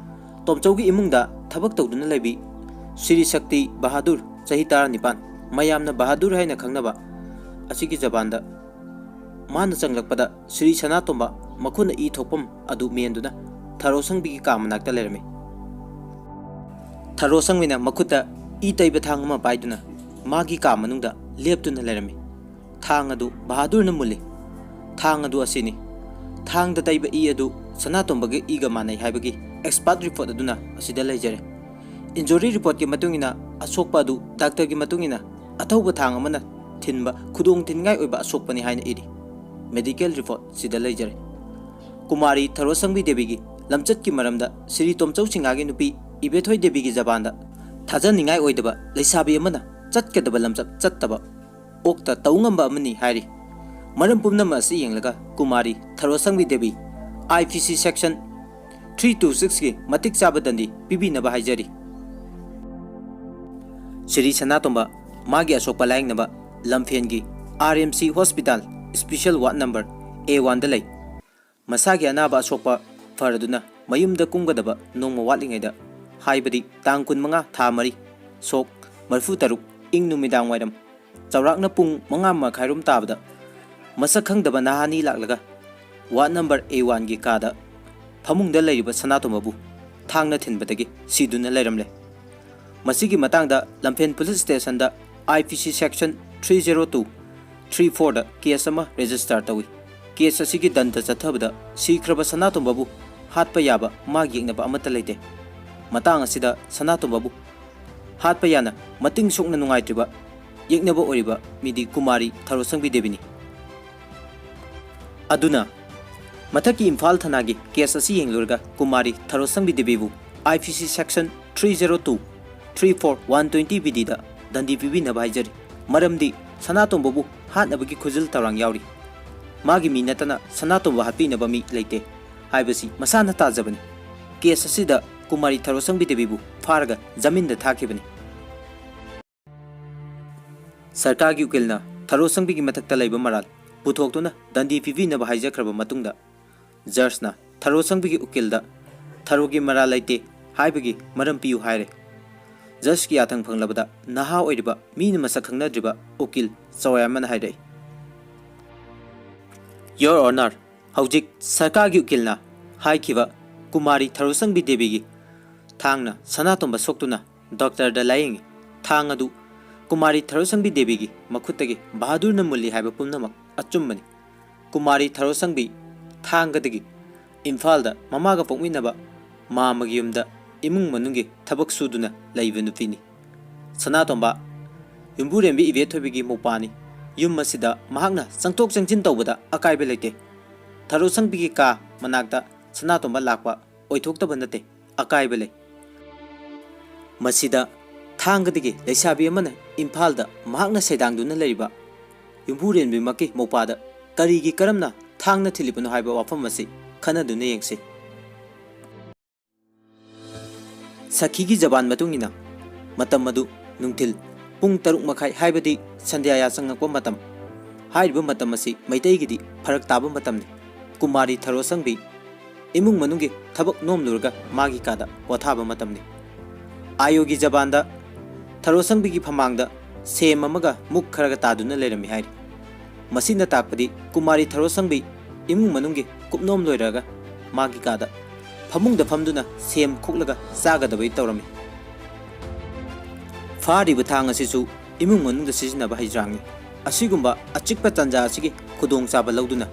ꯇꯣꯝꯆꯧꯒꯤ ꯏꯃꯨꯡꯗ ꯊꯕꯛ ꯇꯧꯗꯨꯅ ꯂꯩꯕꯤ ꯁ꯭ꯔꯤ ꯁꯛꯇꯤ ꯕꯍꯥꯗꯨꯔ, ꯆꯍꯤ ꯇꯔꯥꯅꯤꯄꯥꯟ, ꯃꯌꯥꯝꯅ ꯕꯍꯥꯗꯨꯔ ꯍꯥꯏꯅ ꯈꯪꯅꯕ ꯑꯁꯤꯒꯤ ꯖꯕꯥꯟꯗ ꯃꯥꯅ ꯆꯪꯂꯛꯄꯗ ꯁ꯭ꯔꯤ ꯁꯅꯥꯇꯣꯝꯕ ꯃꯈꯨꯠꯅ ꯏ ꯊꯣꯛꯐꯝ ꯑꯗꯨ ꯃꯦꯟꯗꯨꯅ ꯊꯔꯣꯁꯪꯕꯤꯒꯤ ꯀꯥ ꯃꯅꯥꯛꯇ ꯂꯩꯔꯝꯃꯤ꯫ ꯊꯔꯣꯁꯪꯕꯤꯅ ꯃꯈꯨꯠꯇ ꯏ ꯇꯩꯕ ꯊꯥꯡ ꯑꯃ ꯄꯥꯏꯗꯨꯅ ꯃꯥꯒꯤ ꯀꯥ ꯃꯅꯨꯡꯗ ꯂꯦꯞꯇꯨꯅ ꯂꯩꯔꯝꯃꯤ꯫ ꯊꯥꯡ ꯑꯗꯨ ꯕꯍꯥꯗꯨꯔꯅ ꯃꯨꯜꯂꯤ꯫ ꯊꯥꯡ ꯑꯗꯨ ꯑꯁꯤꯅꯤ꯫ ꯊꯥꯡꯗ ꯇꯩꯕ ꯏ ꯑꯗꯨ ꯁꯅꯥꯇꯣꯝꯕꯒꯤ ꯏꯒ ꯃꯥꯟꯅꯩ ꯍꯥꯏꯕꯒꯤ expert report ꯑꯗꯨꯅ ꯑꯁꯤꯗ ꯂꯩꯖꯔꯦ꯫ Injury reportꯀꯤ ꯃꯇꯨꯡ ꯏꯟꯅ ꯑꯁꯣꯛꯄ ꯑꯗꯨ doctorꯒꯤ ꯃꯇꯨꯡ ꯏꯟꯅ ꯑꯊꯧꯕ ꯊꯥꯡ ꯑꯃꯅ ꯊꯤꯟꯕ ꯈꯨꯗꯣꯡ ꯊꯤꯟꯉꯥꯏ ꯑꯣꯏꯕ ꯑꯁꯣꯛꯄꯅꯤ ꯍꯥꯏꯅ ꯏꯔꯤ꯫ Medical report ꯁꯤꯗ ꯂꯩꯖꯔꯦ꯫ ꯀꯨꯃꯥꯔꯤ ꯊꯔꯣꯁꯪꯕꯤ ꯗꯦꯕꯤꯒꯤ ꯂꯝꯆꯠꯀꯤ ꯃꯔꯝꯗ ꯁ꯭ꯔꯤ ꯇꯣꯝꯆꯧ ꯁꯤꯡꯍꯒꯤ ꯅꯨꯄꯤ ꯏꯕꯦꯊꯣꯏ ꯗꯦꯕꯤꯒꯤ ꯖꯕꯥꯟꯗ ꯊꯥꯖꯅꯤꯡꯉꯥꯏ ꯑꯣꯏꯗꯕ ꯂꯩꯁꯥꯕꯤ ꯑꯃꯅ ꯆꯠꯀꯗꯕ ꯂꯝꯆꯠ ꯆꯠꯇꯕ ꯑꯣꯛꯇ ꯇꯧ ꯉꯝꯕ ꯑꯃꯅꯤ ꯍꯥꯏꯔꯤ꯫ ꯃꯔꯝ ꯄꯨꯝꯅꯃꯛ ꯑꯁꯤ ꯌꯦꯡꯂꯒ Kumari ꯊꯔꯣꯁꯪꯕꯤ Devi IPC section three two sixꯀꯤ ꯃꯇꯤꯛ ꯆꯥꯕ ꯗꯟꯗꯤ ꯄꯤꯕꯤꯅꯕ ꯍꯥꯏꯖꯔꯤ꯫ ꯁ꯭ꯔꯤ ꯁꯅꯥꯇꯣꯝꯕ ꯃꯥꯒꯤ ꯑꯁꯣꯛꯄ ꯂꯥꯌꯦꯡꯅꯕ ꯂꯝꯐꯦꯟꯒꯤ RMC hospital special ward number A oneꯗ ꯂꯩ꯫ ꯃꯁꯥꯒꯤ ꯑꯅꯥꯕ ꯑꯁꯣꯛꯄ ꯐꯔꯗꯨꯅ ꯃꯌꯨꯝꯗ ꯀꯨꯝꯒꯗꯕ ꯅꯣꯡꯃ ꯋꯥꯠꯂꯤꯉꯩꯗ, ꯍꯥꯏꯕꯗꯤ ꯇꯥꯡ ꯀꯨꯟꯃꯉꯥ ꯊꯥ ꯃꯔꯤ, ꯁꯣꯛ ꯃꯔꯤꯐꯨ ꯇꯔꯨꯛ, ꯏꯪ ꯅꯨꯃꯤꯗꯥꯡ ꯋꯥꯏꯔꯝ ꯆꯥꯎꯔꯥꯛꯅ ꯄꯨꯡ ꯃꯉꯥ ꯃꯈꯥꯏꯔꯣꯝ ꯇꯥꯕꯗ ꯃꯁꯛ ꯈꯪꯗꯕ ꯅꯍꯥ ꯑꯅꯤ ꯂꯥꯛꯂꯒ ward number A oneꯒꯤ ꯀꯥꯗ ꯐꯃꯨꯡꯗ ꯂꯩꯔꯤꯕ ꯁꯅꯥꯇꯣꯝꯕꯕꯨ ꯊꯥꯡꯅ ꯊꯤꯟꯕꯗꯒꯤ ꯁꯤꯗꯨꯅ ꯂꯩꯔꯝꯂꯦ꯫ ꯃꯁꯤꯒꯤ ꯃꯇꯥꯡꯗ Lamphel police stationꯗ IPC section three zero two three fourꯗ case ꯑꯃ register ꯇꯧꯏ꯫ Case ꯑꯁꯤꯒꯤ ꯗꯟꯗ ꯆꯠꯊꯕꯗ ꯁꯤꯈ꯭ꯔꯕ ꯁꯅꯥꯇꯣꯝꯕꯕꯨ ꯍꯥꯠꯄ ꯌꯥꯕ ꯃꯥ ꯌꯦꯛꯅꯕ ꯑꯃꯠꯇ ꯂꯩꯇꯦ꯫ ꯃꯇꯥꯡ ꯑꯁꯤꯗ ꯁꯅꯥꯇꯣꯝꯕꯕꯨ ꯍꯥꯠꯄ ꯌꯥꯅ ꯃꯇꯤꯡ ꯁꯣꯛꯅ ꯅꯨꯡꯉꯥꯏꯇ꯭ꯔꯤꯕ ꯌꯦꯛꯅꯕ ꯑꯣꯏꯔꯤꯕ ꯃꯤꯗꯤ ꯀꯨꯃꯥꯔꯤ ꯊꯔꯣꯁꯪꯕꯤ ꯗꯦꯕꯤꯅꯤ꯫ ꯑꯗꯨꯅ ꯃꯊꯛꯀꯤ ꯏꯝꯐꯥꯜ ꯊꯅꯥꯒꯤ case ꯑꯁꯤ ꯌꯦꯡꯂꯨꯔꯒ Kumari ꯊꯔꯣꯁꯪꯕꯤ ꯗꯦꯕꯤꯕꯨ IPC section three zero two three four one twenty BDꯗ ꯗꯟꯗꯤ ꯄꯤꯕꯤꯅꯕ ꯍꯥꯏꯖꯔꯤ꯫ ꯃꯔꯝꯗꯤ ꯁꯅꯥꯇꯣꯝꯕꯕꯨ ꯍꯥꯠꯅꯕꯒꯤ ꯈꯨꯖꯤꯜ ꯊꯧꯔꯥꯡ ꯌꯥꯎꯔꯤ꯫ ꯃꯥꯒꯤ ꯃꯤ ꯅꯠꯇꯅ ꯁꯅꯥꯇꯣꯝꯕ ꯍꯥꯠꯄꯤꯅꯕ ꯃꯤ ꯂꯩꯇꯦ ꯍꯥꯏꯕꯁꯤ ꯃꯁꯥꯅ ꯇꯥꯖꯕꯅꯤ꯫ Case ꯑꯁꯤꯗ ꯀꯨꯃꯥꯔꯤ ꯊꯔꯣꯁꯪꯕꯤ ꯗꯦꯕꯤꯕꯨ ꯐꯥꯔꯒ ꯖꯥꯃꯤꯟꯗ ꯊꯥꯈꯤꯕꯅꯤ꯫ ꯁꯔꯀꯥꯔꯒꯤ ꯎꯀꯤꯜꯅ ꯊꯔꯣꯁꯪꯕꯤꯒꯤ ꯃꯊꯛꯇ ꯂꯩꯕ ꯃꯔꯥꯜ ꯄꯨꯊꯣꯛꯇꯨꯅ ꯗꯟꯗꯤ ꯄꯤꯕꯤꯅꯕ ꯍꯥꯏꯖꯈ꯭ꯔꯕ ꯃꯇꯨꯡꯗ, ꯖꯖꯅ ꯊꯔꯣꯁꯪꯕꯤꯒꯤ ꯎꯀꯤꯜꯗ ꯊꯔꯣꯒꯤ ꯃꯔꯥꯜ ꯂꯩꯇꯦ ꯍꯥꯏꯕꯒꯤ ꯃꯔꯝ ꯄꯤꯌꯨ ꯍꯥꯏꯔꯦ꯫ ꯖꯖꯀꯤ ꯌꯥꯊꯪ ꯐꯪꯂꯕꯗ ꯅꯍꯥ ꯑꯣꯏꯔꯤꯕ ꯃꯤꯅ ꯃꯁꯛ ꯈꯪꯅꯗ꯭ꯔꯤꯕ ꯎꯀꯤꯜ ꯆꯋꯥꯌꯥꯃꯅ ꯍꯥꯏꯔꯛꯏ, "Your Honor, ꯍꯧꯖꯤꯛ ꯁꯔꯀꯥꯔꯒꯤ ꯎꯀꯤꯜꯅ ꯍꯥꯏꯈꯤꯕ ꯀꯨꯃꯥꯔꯤ ꯊꯔꯣꯁꯪꯕꯤ ꯗꯦꯕꯤꯒꯤ ꯊꯥꯡꯅ ꯁꯅꯥꯇꯣꯝꯕ ꯁꯣꯛꯇꯨꯅ ꯗꯣꯛꯇꯔꯗ ꯂꯥꯌꯦꯡꯉꯤ꯫ ꯊꯥꯡ ꯑꯗꯨ ꯀꯨꯃꯥꯔꯤ ꯊꯔꯣꯁꯪꯕꯤ ꯗꯦꯕꯤꯒꯤ ꯃꯈꯨꯠꯇꯒꯤ ꯕꯍꯥꯗꯨꯔꯅ ꯃꯨꯜꯂꯤ ꯍꯥꯏꯕ ꯄꯨꯝꯅꯃꯛ ꯑꯆꯨꯝꯕꯅꯤ꯫ ꯀꯨꯃꯥꯔꯤ ꯊꯔꯣꯁꯪꯕꯤ ꯊꯥꯡꯒꯗꯒꯤ ꯏꯝꯐꯥꯜꯗ ꯃꯃꯥꯒ ꯄꯣꯛꯃꯤꯟꯅꯕ ꯃꯥꯃꯒꯤ ꯌꯨꯝꯗ ꯏꯃꯨꯡ ꯃꯅꯨꯡꯒꯤ ꯊꯕꯛ ꯁꯨꯗꯨꯅ ꯂꯩꯕ ꯅꯨꯄꯤꯅꯤ꯫ ꯁꯅꯥꯇꯣꯝꯕ ꯌꯨꯝꯕꯨꯔꯦꯝꯕꯤ ꯏꯕꯦꯊꯣꯏꯕꯤꯒꯤ ꯃꯧꯄꯥꯅꯤ꯫ ꯌꯨꯝ ꯑꯁꯤꯗ ꯃꯍꯥꯛꯅ ꯆꯪꯊꯣꯛ ꯆꯪꯁꯤꯟ ꯇꯧꯕꯗ ꯑꯀꯥꯏꯕ ꯂꯩꯇꯦ꯫ ꯊꯔꯣ ꯁꯪꯕꯤꯒꯤ ꯀꯥ ꯃꯅꯥꯛꯇ ꯁꯅꯥꯇꯣꯝꯕ ꯂꯥꯛꯄ ꯑꯣꯏꯊꯣꯛꯇꯕ ꯅꯠꯇꯦ, ꯑꯀꯥꯏꯕ ꯂꯩ꯫ ꯃꯁꯤꯗ ꯊꯥꯡꯒꯗꯒꯤ ꯂꯩꯁꯥꯕꯤ ꯑꯃꯅ ꯏꯝꯐꯥꯜꯗ ꯃꯍꯥꯛꯅ ꯁꯩꯗꯥꯡꯗꯨꯅ ꯂꯩꯔꯤꯕ ꯌꯨꯝꯕꯨꯔꯦꯝꯕꯤꯃꯛꯀꯤ ꯃꯧꯄꯥꯗ ꯀꯔꯤꯒꯤ ꯀꯔꯝꯅ ꯊꯥꯡꯅ ꯊꯤꯜꯂꯤꯕꯅꯣ ꯍꯥꯏꯕ ꯋꯥꯐꯝ ꯑꯁꯤ ꯈꯟꯅꯗꯨꯅ ꯌꯦꯡꯁꯤ꯫ ꯁꯈꯤꯒꯤ ꯖꯕꯥꯟ ꯃꯇꯨꯡ ꯏꯟꯅ ꯃꯇꯝ ꯑꯗꯨ ꯅꯨꯡꯊꯤꯜ ꯄꯨꯡ ꯇꯔꯨꯛ ꯃꯈꯥꯏ, ꯍꯥꯏꯕꯗꯤ ꯁꯟꯙ꯭ꯌꯥ ꯌꯥꯆꯪꯉꯛꯄ ꯃꯇꯝ꯫ ꯍꯥꯏꯔꯤꯕ ꯃꯇꯝ ꯑꯁꯤ ꯃꯩꯇꯩꯒꯤꯗꯤ ꯐꯔꯛ ꯇꯥꯕ ꯃꯇꯝꯅꯤ꯫ ꯀꯨꯃꯥꯔꯤ ꯊꯔꯣꯁꯪꯕꯤ ꯏꯃꯨꯡ ꯃꯅꯨꯡꯒꯤ ꯊꯕꯛ ꯅꯣꯝꯂꯨꯔꯒ ꯃꯥꯒꯤ ꯀꯥꯗ ꯄꯣꯊꯥꯕ ꯃꯇꯝꯅꯤ꯫ ꯑꯥꯌꯣꯒꯤ ꯖꯕꯥꯟꯗ ꯊꯔꯣꯁꯪꯕꯤꯒꯤ ꯐꯃꯥꯡꯗ ꯁꯦꯝ ꯑꯃꯒ ꯃꯨꯛ ꯈꯔꯒ ꯇꯥꯗꯨꯅ ꯂꯩꯔꯝꯃꯤ ꯍꯥꯏꯔꯤ꯫ ꯃꯁꯤꯅ ꯇꯥꯛꯄꯗꯤ ꯀꯨꯃꯥꯔꯤ ꯊꯔꯣꯁꯪꯕꯤ ꯏꯃꯨꯡ ꯃꯅꯨꯡꯒꯤ ꯀꯨꯞꯅꯣꯝ ꯂꯣꯏꯔꯒ ꯃꯥꯒꯤ ꯀꯥꯗ ꯐꯃꯨꯡꯗ ꯐꯝꯗꯨꯅ ꯁꯦꯝ ꯈꯣꯛꯂꯒ ꯆꯥꯒꯗꯕꯩ ꯇꯧꯔꯝꯃꯤ꯫ ꯐꯥꯔꯤꯕ ꯊꯥꯡ ꯑꯁꯤꯁꯨ ꯏꯃꯨꯡ ꯃꯅꯨꯡꯗ ꯁꯤꯖꯤꯟꯅꯕ ꯍꯩꯖ꯭ꯔꯥꯡꯅꯤ꯫ ꯑꯁꯤꯒꯨꯝꯕ ꯑꯆꯤꯛꯄ ꯇꯥꯟꯖꯥ ꯑꯁꯤꯒꯤ ꯈꯨꯗꯣꯡꯆꯥꯕ ꯂꯧꯗꯨꯅ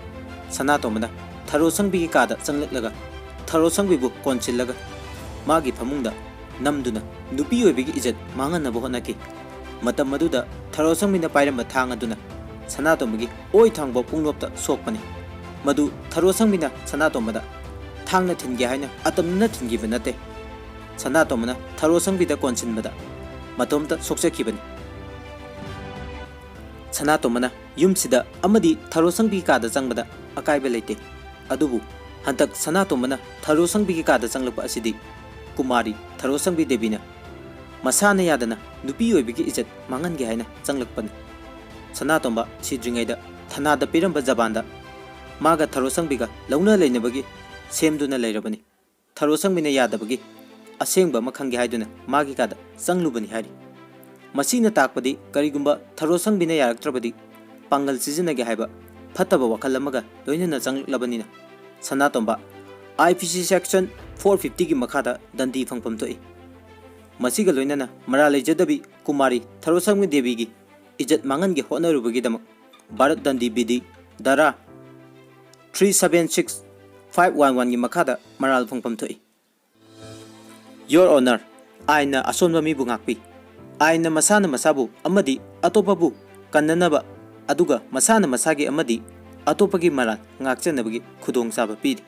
ꯁꯅꯥꯇꯣꯝꯕꯅ ꯊꯔꯣꯁꯪꯕꯤꯒꯤ ꯀꯥꯗ ꯆꯪꯂꯛꯂꯒ ꯊꯔꯣꯁꯪꯕꯤꯕꯨ ꯀꯣꯟꯁꯤꯜꯂꯒ ꯃꯥꯒꯤ ꯐꯃꯨꯡꯗ ꯅꯝꯗꯨꯅ ꯅꯨꯄꯤ ꯑꯣꯏꯕꯒꯤ ꯏꯖꯠ ꯃꯥꯡꯍꯟꯅꯕ ꯍꯣꯠꯅꯈꯤ꯫ ꯃꯇꯝ ꯑꯗꯨꯗ ꯊꯔꯣꯁꯪꯕꯤꯅ ꯄꯥꯏꯔꯝꯕ ꯊꯥꯡ ꯑꯗꯨꯅ ꯁꯅꯥꯇꯣꯝꯕꯒꯤ ꯑꯣꯏ ꯊꯥꯡꯕ ꯄꯨꯡꯂꯣꯞꯇ ꯁꯣꯛꯄꯅꯤ꯫ ꯃꯗꯨ ꯊꯔꯣꯁꯪꯕꯤꯅ ꯁꯅꯥꯇꯣꯝꯕꯗ ꯊꯥꯡꯅ ꯊꯤꯟꯒꯦ ꯍꯥꯏꯅ ꯑꯇꯝꯅꯅ ꯊꯤꯟꯈꯤꯕ ꯅꯠꯇꯦ꯫ ꯁꯅꯥꯇꯣꯝꯕꯅ ꯊꯔꯣꯁꯪꯕꯤꯗ ꯀꯣꯟꯁꯤꯟꯕꯗ ꯃꯇꯣꯝꯇ ꯁꯣꯛꯆꯈꯤꯕꯅꯤ꯫ ꯁꯅꯥꯇꯣꯝꯕꯅ ꯌꯨꯝꯁꯤꯗ ꯑꯃꯗꯤ ꯊꯔꯣꯁꯪꯕꯤꯒꯤ ꯀꯥꯗ ꯆꯪꯕꯗ ꯑꯀꯥꯏꯕ ꯂꯩꯇꯦ꯫ ꯑꯗꯨꯕꯨ ꯍꯟꯗꯛ ꯁꯅꯥꯇꯣꯝꯕꯅ ꯊꯔꯣꯁꯪꯕꯤꯒꯤ ꯀꯥꯗ ꯆꯪꯂꯛꯄ ꯑꯁꯤꯗꯤ ꯀꯨꯃꯥꯔꯤ ꯊꯔꯣꯁꯪꯕꯤ ꯗꯦꯕꯤꯅ ꯃꯁꯥꯅ ꯌꯥꯗꯅ ꯅꯨꯄꯤ ꯑꯣꯏꯕꯒꯤ ꯏꯖꯠ ꯃꯥꯡꯍꯟꯒꯦ ꯍꯥꯏꯅ ꯆꯪꯂꯛꯄꯅꯤ꯫ ꯁꯅꯥꯇꯣꯝꯕ ꯁꯤꯗ꯭ꯔꯤꯉꯩꯗ ꯊꯅꯥꯗ ꯄꯤꯔꯝꯕ ꯖꯕꯥꯟꯗ ꯃꯥꯒ ꯊꯔꯣꯁꯪꯕꯤꯒ ꯂꯧꯅ ꯂꯩꯅꯕꯒꯤ ꯁꯦꯝꯗꯨꯅ ꯂꯩꯔꯕꯅꯤ꯫ ꯊꯔꯣꯁꯪꯕꯤꯅ ꯌꯥꯗꯕꯒꯤ ꯑꯁꯦꯡꯕ ꯑꯃ ꯈꯪꯒꯦ ꯍꯥꯏꯗꯨꯅ ꯃꯥꯒꯤ ꯀꯥꯗ ꯆꯪꯂꯨꯕꯅꯤ ꯍꯥꯏꯔꯤ꯫ ꯃꯁꯤꯅ ꯇꯥꯛꯄꯗꯤ ꯀꯔꯤꯒꯨꯝꯕ ꯊꯔꯣꯁꯪꯕꯤꯅ ꯌꯥꯔꯛꯇ꯭ꯔꯕꯗꯤ ꯄꯥꯡꯒꯜ ꯁꯤꯖꯤꯟꯅꯒꯦ ꯍꯥꯏꯕ ꯐꯠꯇꯕ ꯋꯥꯈꯜ ꯑꯃꯒ ꯂꯣꯏꯅꯅ ꯆꯪꯂꯛꯂꯕꯅꯤꯅ ꯁꯅꯥꯇꯣꯝꯕ I P C section four fifty ꯒꯤ ꯃꯈꯥꯗ ꯗꯟꯗꯤ ꯐꯪꯐꯝ ꯊꯣꯛꯏ꯫ ꯃꯁꯤꯒ ꯂꯣꯏꯅꯅ ꯃꯔꯥꯜ ꯂꯩꯖꯗꯕꯤ ꯀꯨꯃꯥꯔꯤ ꯊꯔꯣꯁꯪꯕꯤ ꯗꯦꯕꯤꯒꯤ ꯏꯖꯠ ꯃꯥꯡꯍꯟꯒꯦ ꯍꯣꯠꯅꯔꯨꯕꯒꯤꯗꯃꯛ ꯚꯥꯔꯠ ꯗꯟꯗꯤ ꯕꯤꯙꯤ ꯙꯥꯔꯥ three seven six five one ꯋꯥꯟꯒꯤ ꯃꯈꯥꯗ ꯃꯔꯥꯜ ꯐꯪꯐꯝ ꯊꯣꯛꯏ꯫ Your Honor, ꯑꯥꯏꯟꯅ ꯑꯁꯣꯟꯕ ꯃꯤꯕꯨ ꯉꯥꯛꯄꯤ꯫ ꯑꯥꯏꯟꯅ ꯃꯁꯥꯅ ꯃꯁꯥꯕꯨ ꯑꯃꯗꯤ ꯑꯇꯣꯞꯄꯕꯨ ꯀꯟꯅꯅꯕ, ꯑꯗꯨꯒ ꯃꯁꯥꯅ ꯃꯁꯥꯒꯤ ꯑꯃꯗꯤ ꯑꯇꯣꯞꯄꯒꯤ ꯃꯔꯥꯜ ꯉꯥꯛꯆꯅꯕꯒꯤ ꯈꯨꯗꯣꯡꯆꯥꯕ ꯄꯤꯔꯤ꯫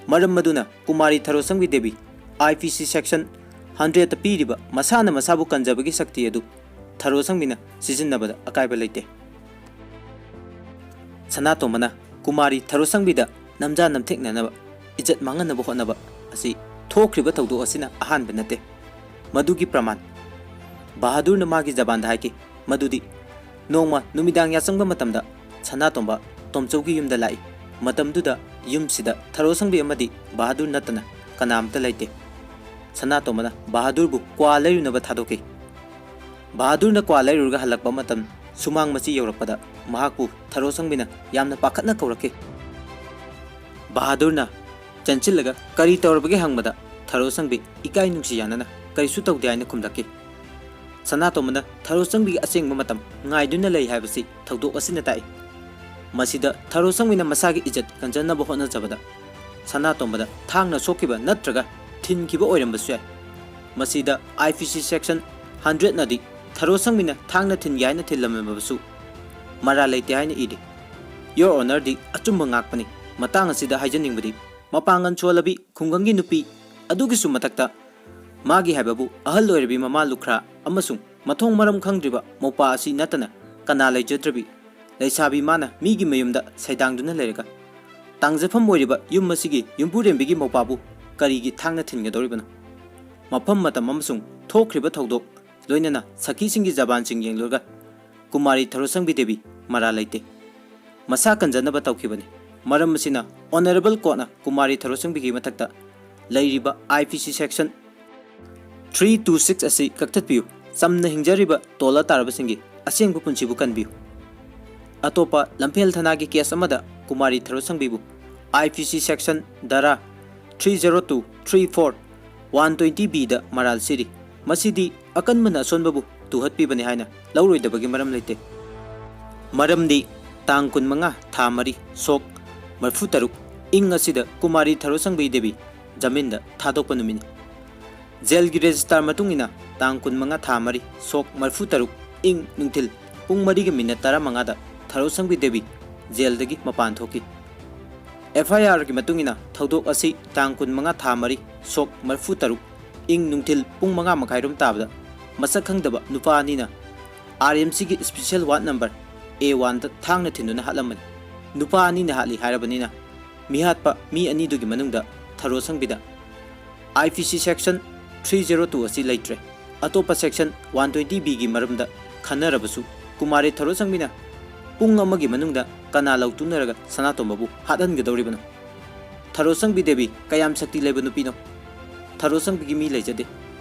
ꯃꯔꯝ ꯑꯗꯨꯅ ꯀꯨꯃꯥꯔꯤ ꯊꯔꯣꯁꯪꯕꯤ ꯗꯦꯕꯤ, ꯑꯥꯏ ꯄꯤ ꯁꯤ ꯁꯦꯛꯁꯟ ꯍꯟꯗ꯭ꯔꯦꯠꯇ ꯄꯤꯔꯤꯕ ꯃꯁꯥꯅ ꯃꯁꯥꯕꯨ ꯀꯟꯖꯕꯒꯤ ꯁꯛꯇꯤ ꯑꯗꯨ ꯊꯔꯣꯁꯪꯕꯤꯅ ꯁꯤꯖꯤꯟꯅꯕꯗ ꯑꯀꯥꯏꯕ ꯂꯩꯇꯦ꯫ ꯁꯅꯥꯇꯣꯝꯕꯅ ꯀꯨꯃꯥꯔꯤ ꯊꯔꯣꯁꯪꯕꯤꯗ ꯅꯝꯖꯥ ꯅꯝꯊꯦꯛꯅꯅꯕ, ꯏꯖꯠ ꯃꯥꯡꯍꯟꯅꯕ ꯍꯣꯠꯅꯕ ꯑꯁꯤ ꯊꯣꯛꯈ꯭ꯔꯤꯕ ꯊꯧꯗꯣꯛ ꯑꯁꯤꯅ ꯑꯍꯥꯟꯕ ꯅꯠꯇꯦ꯫ ꯃꯗꯨꯒꯤ ꯄ꯭ꯔꯃꯥꯟ ꯕꯍꯥꯗꯨꯔꯅ ꯃꯥꯒꯤ ꯖꯕꯥꯟꯗ ꯍꯥꯏꯈꯤ ꯃꯗꯨꯗꯤ, ꯅꯣꯡꯃ ꯅꯨꯃꯤꯗꯥꯡ ꯌꯥꯆꯪꯕ ꯃꯇꯝꯗ ꯁꯅꯥꯇꯣꯝꯕ ꯇꯣꯝꯆꯧꯒꯤ ꯌꯨꯝꯗ ꯂꯥꯛꯏ꯫ ꯃꯇꯝꯗꯨꯗ ꯌꯨꯝꯁꯤꯗ ꯊꯔꯣꯁꯪꯕꯤ ꯑꯃꯗꯤ ꯕꯍꯥꯗꯨꯔ ꯅꯠꯇꯅ ꯀꯅꯥꯝꯇ ꯂꯩꯇꯦ꯫ ꯁꯅꯥꯇꯣꯝꯕꯅ ꯕꯍꯥꯗꯨꯔꯕꯨ ꯀ꯭ꯋꯥ ꯂꯩꯔꯨꯅꯕ ꯊꯥꯗꯣꯛꯈꯤ꯫ ꯕꯍꯥꯗꯨꯔꯅ ꯀ꯭ꯋꯥ ꯂꯩꯔꯨꯔꯒ ꯍꯜꯂꯛꯄ ꯃꯇꯝ ꯁꯨꯃꯥꯡ ꯃꯆꯤ ꯌꯧꯔꯛꯄꯗ ꯃꯍꯥꯛꯄꯨ ꯊꯔꯣꯁꯪꯕꯤꯅ ꯌꯥꯝꯅ ꯄꯥꯈꯠꯅ ꯀꯧꯔꯛꯈꯤ꯫ ꯕꯍꯥꯗꯨꯔꯅ ꯆꯦꯟꯁꯤꯜꯂꯒ ꯀꯔꯤ ꯇꯧꯔꯕꯒꯦ ꯍꯪꯕꯗ ꯊꯔꯣꯁꯪꯕꯤ ꯏꯀꯥꯏ ꯅꯨꯡꯁꯤ ꯌꯥꯅꯅ ꯀꯔꯤꯁꯨ ꯇꯧꯗꯦ ꯍꯥꯏꯅ ꯈꯨꯝꯂꯛꯈꯤ꯫ ꯁꯅꯥꯇꯣꯝꯕꯅ ꯊꯔꯣꯁꯪꯕꯤꯒꯤ ꯑꯁꯦꯡꯕ ꯃꯇꯝ ꯉꯥꯏꯗꯨꯅ ꯂꯩ ꯍꯥꯏꯕꯁꯤ ꯊꯧꯗꯣꯛ ꯑꯁꯤꯅ ꯇꯥꯛꯏ꯫ ꯃꯁꯤꯗ ꯊꯔꯣꯁꯪꯕꯤꯅ ꯃꯁꯥꯒꯤ ꯏꯖꯠ ꯀꯟꯖꯅꯕ ꯍꯣꯠꯅꯖꯕꯗ ꯁꯅꯥꯇꯣꯝꯕꯗ ꯊꯥꯡꯅ ꯁꯣꯛꯈꯤꯕ ꯅꯠꯇ꯭ꯔꯒ ꯊꯤꯟꯈꯤꯕ ꯑꯣꯏꯔꯝꯕꯁꯨ ꯌꯥꯏ꯫ ꯃꯁꯤꯗ ꯑꯥꯏ ꯄꯤ ꯁꯤ ꯁꯦꯛꯁꯟ ꯍꯟꯗ꯭ꯔꯦꯠꯅꯗꯤ ꯊꯔꯣꯁꯪꯕꯤꯅ ꯊꯥꯡꯅ ꯊꯤꯟꯒꯦ ꯍꯥꯏꯅ ꯊꯤꯜꯂꯝꯂꯕꯁꯨ ꯃꯔꯥꯜ ꯂꯩꯇꯦ ꯍꯥꯏꯅ ꯏꯔꯤ꯫ Your Honorꯗꯤ ꯑꯆꯨꯝꯕ ꯉꯥꯛꯄꯅꯤ꯫ ꯃꯇꯥꯡ ꯑꯁꯤꯗ ꯍꯥꯏꯖꯅꯤꯡꯕꯗꯤ, ꯃꯄꯥꯡꯒꯜ ꯁꯣꯜꯂꯕꯤ ꯈꯨꯡꯒꯪꯒꯤ ꯅꯨꯄꯤ ꯑꯗꯨꯒꯤꯁꯨ ꯃꯊꯛꯇ ꯃꯥꯒꯤ ꯍꯥꯏꯕꯕꯨ ꯑꯍꯜ ꯑꯣꯏꯔꯕꯤ ꯃꯃꯥ ꯂꯨꯈ꯭ꯔꯥ ꯑꯃꯁꯨꯡ ꯃꯊꯣꯡ ꯃꯔꯝ ꯈꯪꯗ꯭ꯔꯤꯕ ꯃꯧꯄꯥ ꯑꯁꯤ ꯅꯠꯇꯅ ꯀꯅꯥ ꯂꯩꯖꯗ꯭ꯔꯕꯤ ꯂꯩꯁꯥꯕꯤ ꯃꯥꯅ ꯃꯤꯒꯤ ꯃꯌꯨꯝꯗ ꯁꯩꯗꯥꯡꯗꯨꯅ ꯂꯩꯔꯒ ꯇꯥꯡꯖꯐꯝ ꯑꯣꯏꯔꯤꯕ ꯌꯨꯝ ꯑꯁꯤꯒꯤ ꯌꯨꯝꯕꯨꯔꯦꯝꯕꯤꯒꯤ ꯃꯧꯄꯥꯕꯨ ꯀꯔꯤꯒꯤ ꯊꯥꯡꯅ ꯊꯤꯟꯒꯗꯧꯔꯤꯕꯅꯣ? ꯃꯐꯝ, ꯃꯇꯝ ꯑꯃꯁꯨꯡ ꯊꯣꯛꯈ꯭ꯔꯤꯕ ꯊꯧꯗꯣꯛ, ꯂꯣꯏꯅꯅ ꯁꯈꯤꯁꯤꯡꯒꯤ ꯖꯕꯥꯟꯁꯤꯡ ꯌꯦꯡꯂꯨꯔꯒ ꯀꯨꯃꯥꯔꯤ ꯊꯔꯣꯁꯪꯕꯤ ꯗꯦꯕꯤ ꯃꯔꯥꯜ ꯂꯩꯇꯦ꯫ ꯃꯁꯥ ꯀꯟꯖꯅꯕ ꯇꯧꯈꯤꯕꯅꯤ꯫ ꯃꯔꯝ ꯑꯁꯤꯅ Honourable Courtꯅ ꯀꯨꯃꯥꯔꯤ ꯊꯔꯣꯁꯪꯕꯤꯒꯤ ꯃꯊꯛꯇ ꯂꯩꯔꯤꯕ ꯑꯥꯏ P C section three two six ꯑꯁꯤ ꯀꯛꯊꯠꯄꯤꯌꯨ꯫ ꯆꯝꯅ ꯍꯤꯡꯖꯔꯤꯕ ꯇꯣꯜꯂ ꯇꯥꯔꯕꯁꯤꯡꯒꯤ ꯑꯁꯦꯡꯕ ꯄꯨꯟꯁꯤꯕꯨ ꯀꯟꯕꯤꯌꯨ꯫ ꯑꯇꯣꯞꯄ ꯂꯝꯐꯦꯜ ꯊꯅꯥꯒꯤ ꯀꯦꯁ ꯑꯃꯗ Kumari ꯊꯔꯣꯁꯪꯕꯤꯕꯨ I P C section ꯙꯥꯔꯥ three zero two, three four, one twenty ꯕꯤꯗ ꯃꯔꯥꯜ ꯁꯤꯔꯤ꯫ ꯃꯁꯤꯗꯤ ꯑꯀꯟꯕꯅ ꯑꯁꯣꯟꯕꯕꯨ ꯇꯨꯍꯠꯄꯤꯕꯅꯤ ꯍꯥꯏꯅ ꯂꯧꯔꯣꯏꯗꯕꯒꯤ ꯃꯔꯝ ꯂꯩꯇꯦ꯫ ꯃꯔꯝꯗꯤ ꯇꯥꯡ ꯀꯨꯟꯃꯉꯥ ꯊꯥ ꯃꯔꯤ ꯁꯣꯛ ꯃꯔꯤꯐꯨ ꯇꯔꯨꯛ ꯏꯪ ꯑꯁꯤꯗ ꯀꯨꯃꯥꯔꯤ ꯊꯔꯣꯁꯪꯕꯤ ꯗꯦꯕꯤ ꯖꯥꯃꯤꯟꯗ ꯊꯥꯗꯣꯛꯄ ꯅꯨꯃꯤꯠꯅꯤ꯫ ꯖꯦꯜꯒꯤ ꯔꯦꯖꯤꯁꯇꯥꯔ ꯃꯇꯨꯡ ꯏꯟꯅ ꯇꯥꯡ ꯀꯨꯟꯃꯉꯥ ꯊꯥ ꯃꯔꯤ ꯁꯣꯛ ꯃꯔꯤꯐꯨ ꯇꯔꯨꯛ ꯏꯪ ꯅꯨꯡꯊꯤꯜ ꯄꯨꯡ ꯃꯔꯤꯒ ꯃꯤꯅꯠ ꯇꯔꯥꯃꯉꯥꯗ ꯊꯔꯣꯁꯪꯕꯤ ꯗꯦꯕꯤ ꯖꯦꯜꯗꯒꯤ ꯃꯄꯥꯟ ꯊꯣꯛꯈꯤ꯫ ꯑꯦꯐ ꯑꯥꯏ ꯑꯥꯔꯒꯤ ꯃꯇꯨꯡ ꯏꯟꯅ ꯊꯧꯗꯣꯛ ꯑꯁꯤ ꯇꯥꯡ ꯀꯨꯟꯃꯉꯥ ꯊꯥ ꯃꯔꯤ ꯁꯣꯛ ꯃꯔꯤꯐꯨ ꯇꯔꯨꯛ ꯏꯪ ꯅꯨꯡꯊꯤꯜ ꯄꯨꯡ ꯃꯉꯥ ꯃꯈꯥꯏꯔꯣꯝ ꯇꯥꯕꯗ ꯃꯁꯛ ꯈꯪꯗꯕ ꯅꯨꯄꯥ ꯑꯅꯤꯅ ꯑꯥꯔ ꯑꯦꯝ ꯁꯤꯒꯤ ꯏꯁꯄꯤꯁꯦꯜ ꯋꯥꯔꯗ ꯅꯝꯕꯔ ꯑꯦ ꯋꯥꯟꯗ ꯊꯥꯡꯅ ꯊꯤꯟꯗꯨꯅ ꯍꯥꯠꯂꯝꯕꯅꯤ꯫ ꯅꯨꯄꯥ ꯑꯅꯤꯅ ꯍꯥꯠꯂꯤ ꯍꯥꯏꯔꯕꯅꯤꯅ ꯃꯤꯍꯥꯠꯄ ꯃꯤ ꯑꯅꯤꯗꯨꯒꯤ ꯃꯅꯨꯡꯗ ꯊꯔꯣꯁꯪꯕꯤꯗ ꯑꯥꯏ P C section three zero two ꯑꯁꯤ ꯂꯩꯇ꯭ꯔꯦ꯫ ꯑꯇꯣꯞꯄ ꯁꯦꯛꯁꯟ ꯋꯥꯟ ꯇ꯭ꯋꯦꯟꯇꯤ ꯕꯤꯒꯤ ꯃꯔꯝꯗ ꯈꯟꯅꯔꯕꯁꯨ ꯀꯨꯃꯥꯔꯤ ꯊꯔꯣꯁꯪꯕꯤꯅ ꯄꯨꯡ ꯑꯃꯒꯤ ꯃꯅꯨꯡꯗ ꯀꯅꯥ ꯂꯧꯇꯨꯅꯔꯒ ꯁꯅꯥꯇꯣꯝꯕꯕꯨ ꯍꯥꯠꯍꯟꯒꯗꯧꯔꯤꯕꯅꯣ? ꯊꯔꯣꯁꯪꯕꯤ ꯗꯦꯕꯤ ꯀꯌꯥꯝ ꯁꯛꯇꯤ ꯂꯩꯕ ꯅꯨꯄꯤꯅꯣ? ꯊꯔꯣꯁꯪꯕꯤꯒꯤ ꯃꯤ ꯂꯩꯖꯗꯦ,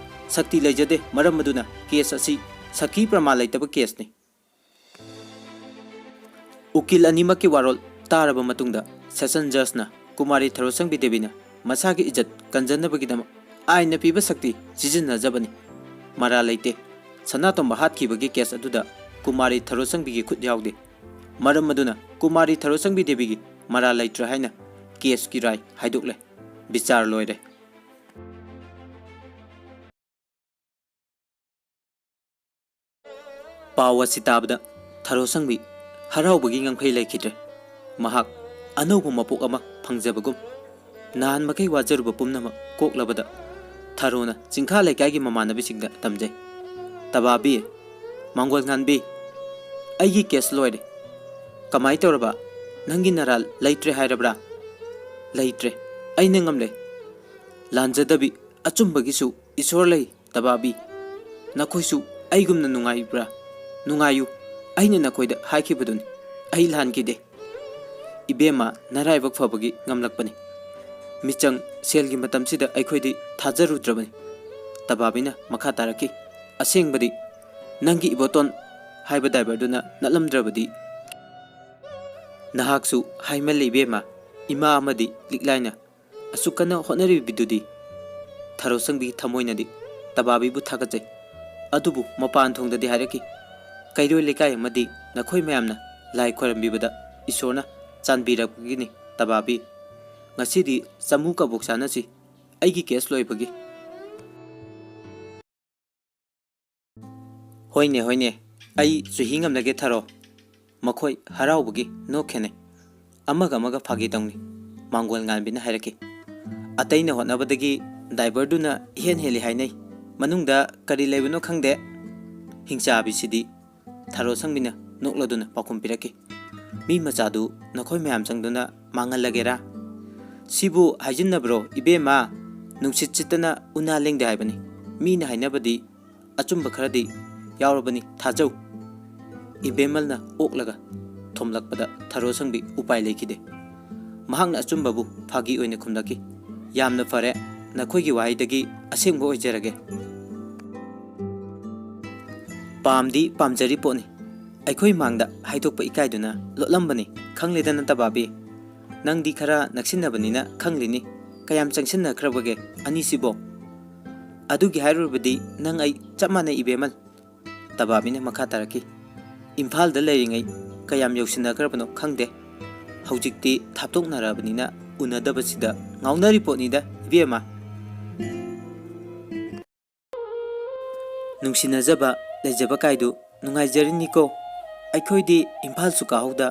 ꯁꯛꯇꯤ ꯂꯩꯖꯗꯦ꯫ ꯃꯔꯝ ꯑꯗꯨꯅ ꯀꯦꯁ ꯑꯁꯤ ꯁꯈꯤ ꯄ꯭ꯔꯃꯥꯟ ꯂꯩꯇꯕ ꯀꯦꯁꯅꯤ꯫ ꯎꯀꯤꯜ ꯑꯅꯤꯃꯛꯀꯤ ꯋꯥꯔꯣꯜ ꯇꯥꯔꯕ ꯃꯇꯨꯡꯗ ꯁꯦꯁꯟ ꯖꯖꯅ ꯀꯨꯃꯥꯔꯤ ꯊꯔꯣꯁꯪꯕꯤ ꯗꯦꯕꯤꯅ ꯃꯁꯥꯒꯤ ꯏꯖꯠ ꯀꯟꯖꯅꯕꯒꯤꯗꯃꯛ ꯑꯥꯏꯟꯅ ꯄꯤꯕ ꯁꯛꯇꯤ ꯁꯤꯖꯤꯟꯅꯖꯕꯅꯤ꯫ ꯃꯔꯥꯜ ꯂꯩꯇꯦ꯫ ꯁꯅꯥꯇꯣꯝꯕ ꯍꯥꯠꯈꯤꯕꯒꯤ ꯀꯦꯁ ꯑꯗꯨꯗ ꯀꯨꯃꯥꯔꯤ ꯊꯔꯣꯁꯪꯕꯤꯒꯤ ꯈꯨꯠ ꯌꯥꯎꯗꯦ꯫ ꯃꯔꯝ ꯑꯗꯨꯅ ꯀꯨꯃꯥꯔꯤ ꯊꯔꯣꯁꯪꯕꯤ ꯗꯦꯕꯤꯒꯤ ꯃꯔꯥꯜ ꯂꯩꯇ꯭ꯔꯦ ꯍꯥꯏꯅ ꯀꯦꯁꯀꯤ ꯔꯥꯏ ꯍꯥꯏꯗꯣꯛꯂꯦ꯫ ꯕꯤꯆꯥꯔ ꯂꯣꯏꯔꯦ꯫ ꯄꯥꯎ ꯑꯁꯤ ꯇꯥꯕꯗ ꯊꯔꯣꯁꯪꯕꯤ ꯍꯔꯥꯎꯕꯒꯤ ꯉꯝꯈꯩ ꯂꯩꯈꯤꯗ꯭ꯔꯦ꯫ ꯃꯍꯥꯛ ꯑꯅꯧꯕ ꯃꯄꯣꯛ ꯑꯃ ꯐꯪꯖꯕꯒꯨꯝ, ꯅꯍꯥꯟ ꯃꯈꯩ ꯋꯥꯖꯔꯨꯕ ꯄꯨꯝꯅꯃꯛ ꯀꯣꯛꯂꯕꯗ ꯊꯔꯣꯅ ꯆꯤꯡꯈꯥ ꯂꯩꯀꯥꯏꯒꯤ ꯃꯃꯥꯟꯅꯕꯤꯁꯤꯡꯗ ꯇꯝꯖꯩ꯫ "ꯇꯕꯥꯕꯤ, ꯃꯥꯡꯒꯣꯜ ꯉꯥꯟꯕꯤ, ꯑꯩꯒꯤ ꯀꯦꯁ ꯂꯣꯏꯔꯦ꯫ ꯀꯃꯥꯏ ꯇꯧꯔꯕ? ꯅꯪꯒꯤ ꯅꯔꯥꯜ ꯂꯩꯇ꯭ꯔꯦ ꯍꯥꯏꯔꯕ꯭ꯔꯥ?" "ꯂꯩꯇ꯭ꯔꯦ꯫ ꯑꯩꯅ ꯉꯝꯂꯦ꯫ ꯂꯥꯟꯖꯗꯕꯤ ꯑꯆꯨꯝꯕꯒꯤꯁꯨ ꯏꯁꯣꯔ ꯂꯩ꯫ ꯇꯕꯥꯕꯤ, ꯅꯈꯣꯏꯁꯨ ꯑꯩꯒꯨꯝꯅ ꯅꯨꯡꯉꯥꯏꯕ꯭ꯔꯥ? ꯅꯨꯡꯉꯥꯏꯌꯨ꯫ ꯑꯩꯅ ꯅꯈꯣꯏꯗ ꯍꯥꯏꯈꯤꯕꯗꯨꯅꯤ꯫ ꯑꯩ ꯂꯥꯟꯈꯤꯗꯦ꯫ ꯏꯕꯦꯝꯃ, ꯅꯔꯥꯏꯕꯛ ꯐꯕꯒꯤ ꯉꯝꯂꯛꯄꯅꯤ꯫ ꯃꯤꯆꯪ ꯁꯦꯜꯒꯤ ꯃꯇꯝꯁꯤꯗ ꯑꯩꯈꯣꯏꯗꯤ ꯊꯥꯖꯔꯨꯗ꯭ꯔꯕꯅꯤ꯫" ꯇꯕꯥꯕꯤꯅ ꯃꯈꯥ ꯇꯥꯔꯛꯈꯤ, "ꯑꯁꯦꯡꯕꯗꯤ ꯅꯪꯒꯤ ꯏꯕꯣꯇꯣꯟ ꯍꯥꯏꯕ ꯗ꯭ꯔꯥꯏꯚꯔꯗꯨꯅ ꯅꯠꯂꯝꯗ꯭ꯔꯕꯗꯤ꯫ ꯅꯍꯥꯛꯁꯨ ꯍꯥꯏꯃꯜꯂꯦ ꯏꯕꯦꯝꯃ, ꯏꯃꯥ ꯑꯃꯗꯤ ꯂꯤꯛꯂꯥꯏꯅ ꯑꯁꯨꯛ ꯀꯟꯅ ꯍꯣꯠꯅꯔꯤꯕꯗꯨꯗꯤ?" ꯊꯔꯣꯁꯪꯕꯤꯒꯤ ꯊꯃꯣꯏꯅꯗꯤ ꯇꯕꯥꯕꯤꯕꯨ ꯊꯥꯒꯠꯆꯩ꯫ ꯑꯗꯨꯕꯨ ꯃꯄꯥꯟ ꯊꯣꯡꯗꯗꯤ ꯍꯥꯏꯔꯛꯈꯤ, "ꯀꯩꯔꯣꯏ ꯂꯩꯀꯥꯏ ꯑꯃꯗꯤ ꯅꯈꯣꯏ ꯃꯌꯥꯝꯅ ꯂꯥꯏ ꯈꯣꯏꯔꯝꯕꯤꯕꯗ ꯏꯁꯣꯔꯅ ꯆꯥꯟꯕꯤꯔꯛꯄꯒꯤꯅꯤ꯫ "ꯇꯕꯥꯕꯤ, ꯉꯁꯤꯗꯤ ꯆꯃꯨ ꯀꯕꯣꯛ ꯆꯥꯅꯁꯤ, ꯑꯩꯒꯤ ꯀꯦꯁ ꯂꯣꯏꯕꯒꯤ꯫" "ꯍꯣꯏꯅꯦ, ꯍꯣꯏꯅꯦ, ꯑꯩ ꯆꯨꯍꯤ ꯉꯝꯂꯒꯦ ꯊꯔꯣ꯫" ꯃꯈꯣꯏ ꯍꯔꯥꯎꯕꯒꯤ ꯅꯣꯛꯈꯦꯅꯩ꯫ ꯑꯃꯒ ꯑꯃꯒ ꯐꯥꯒꯤ ꯇꯧꯅꯤ꯫ ꯃꯥꯡꯒꯣꯜ ꯉꯥꯟꯕꯤꯅ ꯍꯥꯏꯔꯛꯈꯤ, "ꯑꯇꯩꯅ ꯍꯣꯠꯅꯕꯗꯒꯤ ꯗ꯭ꯔꯥꯏꯚꯔꯗꯨꯅ ꯏꯍꯦꯟ ꯍꯦꯜꯂꯤ ꯍꯥꯏꯅꯩ꯫ ꯃꯅꯨꯡꯗ ꯀꯔꯤ ꯂꯩꯕꯅꯣ ꯈꯪꯗꯦ꯫" ꯍꯤꯡꯆꯥꯕꯤꯁꯤꯗꯤ ꯊꯔꯣ ꯁꯪꯕꯤꯅ ꯅꯣꯛꯂꯗꯨꯅ ꯄꯥꯎꯈꯨꯝ ꯄꯤꯔꯛꯈꯤ, "ꯃꯤ ꯃꯆꯥꯗꯨ ꯅꯈꯣꯏ ꯃꯌꯥꯝ ꯆꯪꯗꯨꯅ ꯃꯥꯡꯍꯜꯂꯒꯦꯔꯥ?" "ꯁꯤꯕꯨ ꯍꯥꯏꯖꯤꯟꯅꯕ꯭ꯔꯣ ꯏꯕꯦꯝꯃ? ꯅꯨꯡꯁꯤꯠ ꯁꯤꯠꯇꯅ ꯎꯅꯥ ꯂꯦꯡꯗꯦ ꯍꯥꯏꯕꯅꯤ꯫ ꯃꯤꯅ ꯍꯥꯏꯅꯕꯗꯤ ꯑꯆꯨꯝꯕ ꯈꯔꯗꯤ ꯌꯥꯎꯔꯕꯅꯤ, ꯊꯥꯖꯧ꯫" ꯏꯕꯦꯝꯃꯜꯅ ꯑꯣꯛꯂꯒ ꯊꯣꯝꯂꯛꯄꯗ ꯊꯔꯣ ꯁꯪꯕꯤ ꯎꯄꯥꯏ ꯂꯩꯈꯤꯗꯦ꯫ ꯃꯍꯥꯛꯅ ꯑꯆꯨꯝꯕꯕꯨ ꯐꯥꯒꯤ ꯑꯣꯏꯅ ꯈꯨꯝꯂꯛꯈꯤ, "ꯌꯥꯝꯅ ꯐꯔꯦ, ꯅꯈꯣꯏꯒꯤ ꯋꯥꯍꯩꯗꯒꯤ ꯑꯁꯦꯡꯕ ꯑꯣꯏꯖꯔꯒꯦ꯫" "ꯄꯥꯝꯗꯤ ꯄꯥꯝꯖꯔꯤ ꯄꯣꯠꯅꯤ꯫ ꯑꯩꯈꯣꯏ ꯃꯥꯡꯗ ꯍꯥꯏꯗꯣꯛꯄ ꯏꯀꯥꯏꯗꯨꯅ ꯂꯣꯠꯂꯝꯕꯅꯤ, ꯈꯪꯂꯦꯗ ꯅꯠꯇꯕꯥꯕꯤ꯫ ꯅꯪꯗꯤ ꯈꯔ ꯅꯛꯁꯤꯟꯅꯕꯅꯤꯅ ꯈꯪꯂꯤꯅꯤ꯫ ꯀꯌꯥꯝ ꯆꯪꯁꯤꯟꯅꯈ꯭ꯔꯕꯒꯦ ꯑꯅꯤꯁꯤꯕꯣ?" "ꯑꯗꯨꯒꯤ ꯍꯥꯏꯔꯨꯔꯕꯗꯤ ꯅꯪ ꯑꯩ ꯆꯞ ꯃꯥꯟꯅꯩ ꯏꯕꯦꯝꯃꯜ꯫" ꯇꯕꯥꯕꯤꯅ ꯃꯈꯥ ꯇꯥꯔꯛꯈꯤ, "ꯏꯝꯐꯥꯜꯗ ꯂꯩꯔꯤꯉꯩ ꯀꯌꯥꯝ ꯌꯧꯁꯤꯟꯅꯈ꯭ꯔꯕꯅꯣ ꯈꯪꯗꯦ꯫ ꯍꯧꯖꯤꯛꯇꯤ ꯊꯥꯞꯇꯣꯛꯅꯔꯕꯅꯤꯅ ꯎꯅꯗꯕꯁꯤꯗ ꯉꯥꯎꯅꯔꯤ ꯄꯣꯠꯅꯤꯗ ꯏꯕꯦꯝꯃ꯫" "ꯅꯨꯡꯁꯤꯅꯖꯕ ꯂꯩꯖꯕ ꯀꯥꯏꯗꯨ ꯅꯨꯡꯉꯥꯏꯖꯔꯤꯅꯤꯀꯣ꯫ ꯑꯩꯈꯣꯏꯗꯤ ꯏꯝꯐꯥꯜꯁꯨ ꯀꯥꯍꯧꯗ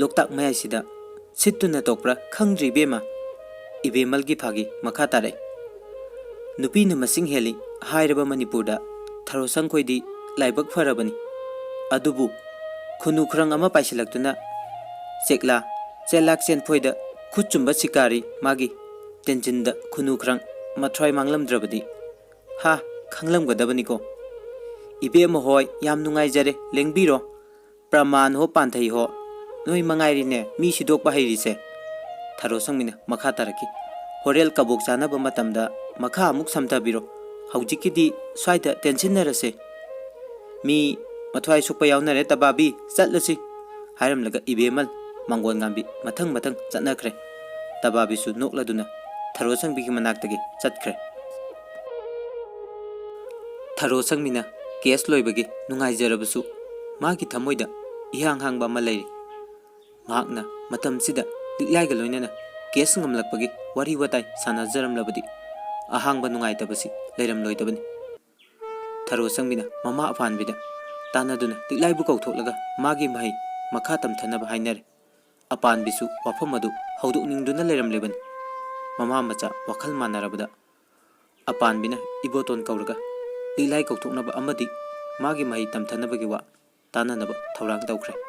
ꯂꯣꯛꯇꯥꯛ ꯃꯌꯥꯏꯁꯤꯗ ꯁꯤꯠꯇꯨꯅ ꯇꯣꯛꯄ꯭ꯔꯥ ꯈꯪꯗ꯭ꯔꯤ ꯏꯕꯦꯝꯃ꯫" ꯏꯕꯦꯝꯃꯜꯒꯤ ꯐꯥꯒꯤ ꯃꯈꯥ ꯇꯥꯔꯛꯏ, "ꯅꯨꯄꯤꯅ ꯃꯁꯤꯡ ꯍꯦꯜꯂꯤ ꯍꯥꯏꯔꯕ ꯃꯅꯤꯄꯨꯔꯗ ꯊꯔꯣ ꯁꯪꯈꯣꯏꯗꯤ ꯂꯥꯏꯕꯛ ꯐꯔꯕꯅꯤ꯫ ꯑꯗꯨꯕꯨ ꯈꯨꯅꯨ ꯈꯨꯔꯪ ꯑꯃ ꯄꯥꯏꯁꯤꯜꯂꯛꯇꯨꯅ ꯆꯦꯛꯂꯥ ꯆꯦꯂꯥꯛ ꯆꯦꯟꯐꯣꯏꯗ ꯈꯨꯠ ꯆꯨꯝꯕ ꯁꯤꯀꯥꯔꯤ ꯃꯥꯒꯤ ꯇꯦꯟꯖꯤꯟꯗ ꯈꯨꯅꯨ ꯈꯨꯔꯪ ꯃꯊ꯭ꯋꯥꯏ ꯃꯥꯡꯂꯝꯗ꯭ꯔꯕꯗꯤ ꯍꯥ, ꯈꯪꯂꯝꯒꯗꯕꯅꯤꯀꯣ꯫" "ꯏꯕꯦꯝꯃ ꯍꯣꯏ, ꯌꯥꯝ ꯅꯨꯡꯉꯥꯏꯖꯔꯦ, ꯂꯦꯡꯕꯤꯔꯣ꯫ ꯄ꯭ꯔꯃꯥꯟ ꯍꯣ ꯄꯥꯟꯊꯩ ꯍꯣ, ꯅꯣꯏ ꯃꯉꯥꯏꯔꯤꯅꯦ ꯃꯤ ꯁꯤꯗꯣꯛꯄ ꯍꯩꯔꯤꯁꯦ꯫" ꯊꯔꯣ ꯁꯪꯃꯤꯅ ꯃꯈꯥ ꯇꯥꯔꯛꯈꯤ, "ꯍꯣꯔꯦꯜ ꯀꯕꯣꯛ ꯆꯥꯅꯕ ꯃꯇꯝꯗ ꯃꯈꯥ ꯑꯃꯨꯛ ꯁꯝꯊꯕꯤꯔꯣ꯫ ꯍꯧꯖꯤꯛꯀꯤꯗꯤ ꯁ꯭ꯋꯥꯏꯗ ꯇꯦꯟꯁꯤꯟꯅꯔꯁꯦ꯫ ꯃꯤ ꯃꯊ꯭ꯋꯥꯏ ꯁꯣꯛꯄ ꯌꯥꯎꯅꯔꯦ, ꯇꯕꯥꯕꯤ, ꯆꯠꯂꯁꯤ꯫" ꯍꯥꯏꯔꯝꯂꯒ ꯏꯕꯦꯝꯃꯜ ꯃꯥꯡꯒꯣꯜ ꯉꯥꯟꯕꯤ ꯃꯊꯪ ꯃꯊꯪ ꯆꯠꯅꯈ꯭ꯔꯦ꯫ ꯇꯕꯥꯕꯤꯁꯨ ꯅꯣꯛꯂꯗꯨꯅ ꯊꯔꯣ ꯁꯪꯕꯤꯒꯤ ꯃꯅꯥꯛꯇꯒꯤ ꯆꯠꯈ꯭ꯔꯦ꯫ ꯊꯔꯣ ꯁꯪꯃꯤꯅ ꯀꯦꯁ ꯂꯣꯏꯕꯒꯤ ꯅꯨꯡꯉꯥꯏꯖꯔꯕꯁꯨ ꯃꯥꯒꯤ ꯊꯃꯣꯏꯗ ꯏꯍꯥꯡ ꯍꯥꯡꯕ ꯑꯃ ꯂꯩꯔꯤ꯫ ꯃꯍꯥꯛꯅ ꯃꯇꯝꯁꯤꯗ ꯂꯤꯛꯂꯥꯏꯒ ꯂꯣꯏꯅꯅ ꯀꯦꯁ ꯉꯝꯂꯛꯄꯒꯤ ꯋꯥꯔꯤ ꯋꯥꯇꯥꯏ ꯁꯥꯟꯅꯖꯔꯝꯂꯕꯗꯤ ꯑꯍꯥꯡꯕ ꯅꯨꯡꯉꯥꯏꯇꯕꯁꯤ ꯂꯩꯔꯝꯂꯣꯏꯗꯕꯅꯤ꯫ ꯊꯔꯣ ꯁꯪꯕꯤꯅ ꯃꯃꯥ ꯑꯄꯥꯟꯕꯤꯗ ꯇꯥꯟꯅꯗꯨꯅ ꯂꯤꯛꯂꯥꯏꯕꯨ ꯀꯧꯊꯣꯛꯂꯒ ꯃꯥꯒꯤ ꯃꯍꯩ ꯃꯈꯥ ꯇꯝꯊꯅꯕ ꯍꯥꯏꯅꯔꯦ꯫ ꯑꯄꯥꯟꯕꯤꯁꯨ ꯋꯥꯐꯝ ꯑꯗꯨ ꯍꯧꯗꯣꯛꯅꯤꯡꯗꯨꯅ ꯂꯩꯔꯝꯂꯤꯕꯅꯤ꯫ ꯃꯃꯥ ꯃꯆꯥ ꯋꯥꯈꯜ ꯃꯥꯟꯅꯔꯕꯗ ꯑꯄꯥꯟꯕꯤꯅ ꯏꯕꯣꯇꯣꯟ ꯀꯧꯔꯒ ꯂꯤꯛꯂꯥꯏ ꯀꯧꯊꯣꯛꯅꯕ ꯑꯃꯗꯤ ꯃꯥꯒꯤ ꯃꯍꯩ ꯇꯝꯊꯅꯕꯒꯤ ꯋꯥ ꯇꯥꯟꯅꯅꯕ ꯊꯧꯔꯥꯡ ꯇꯧꯈ꯭ꯔꯦ꯫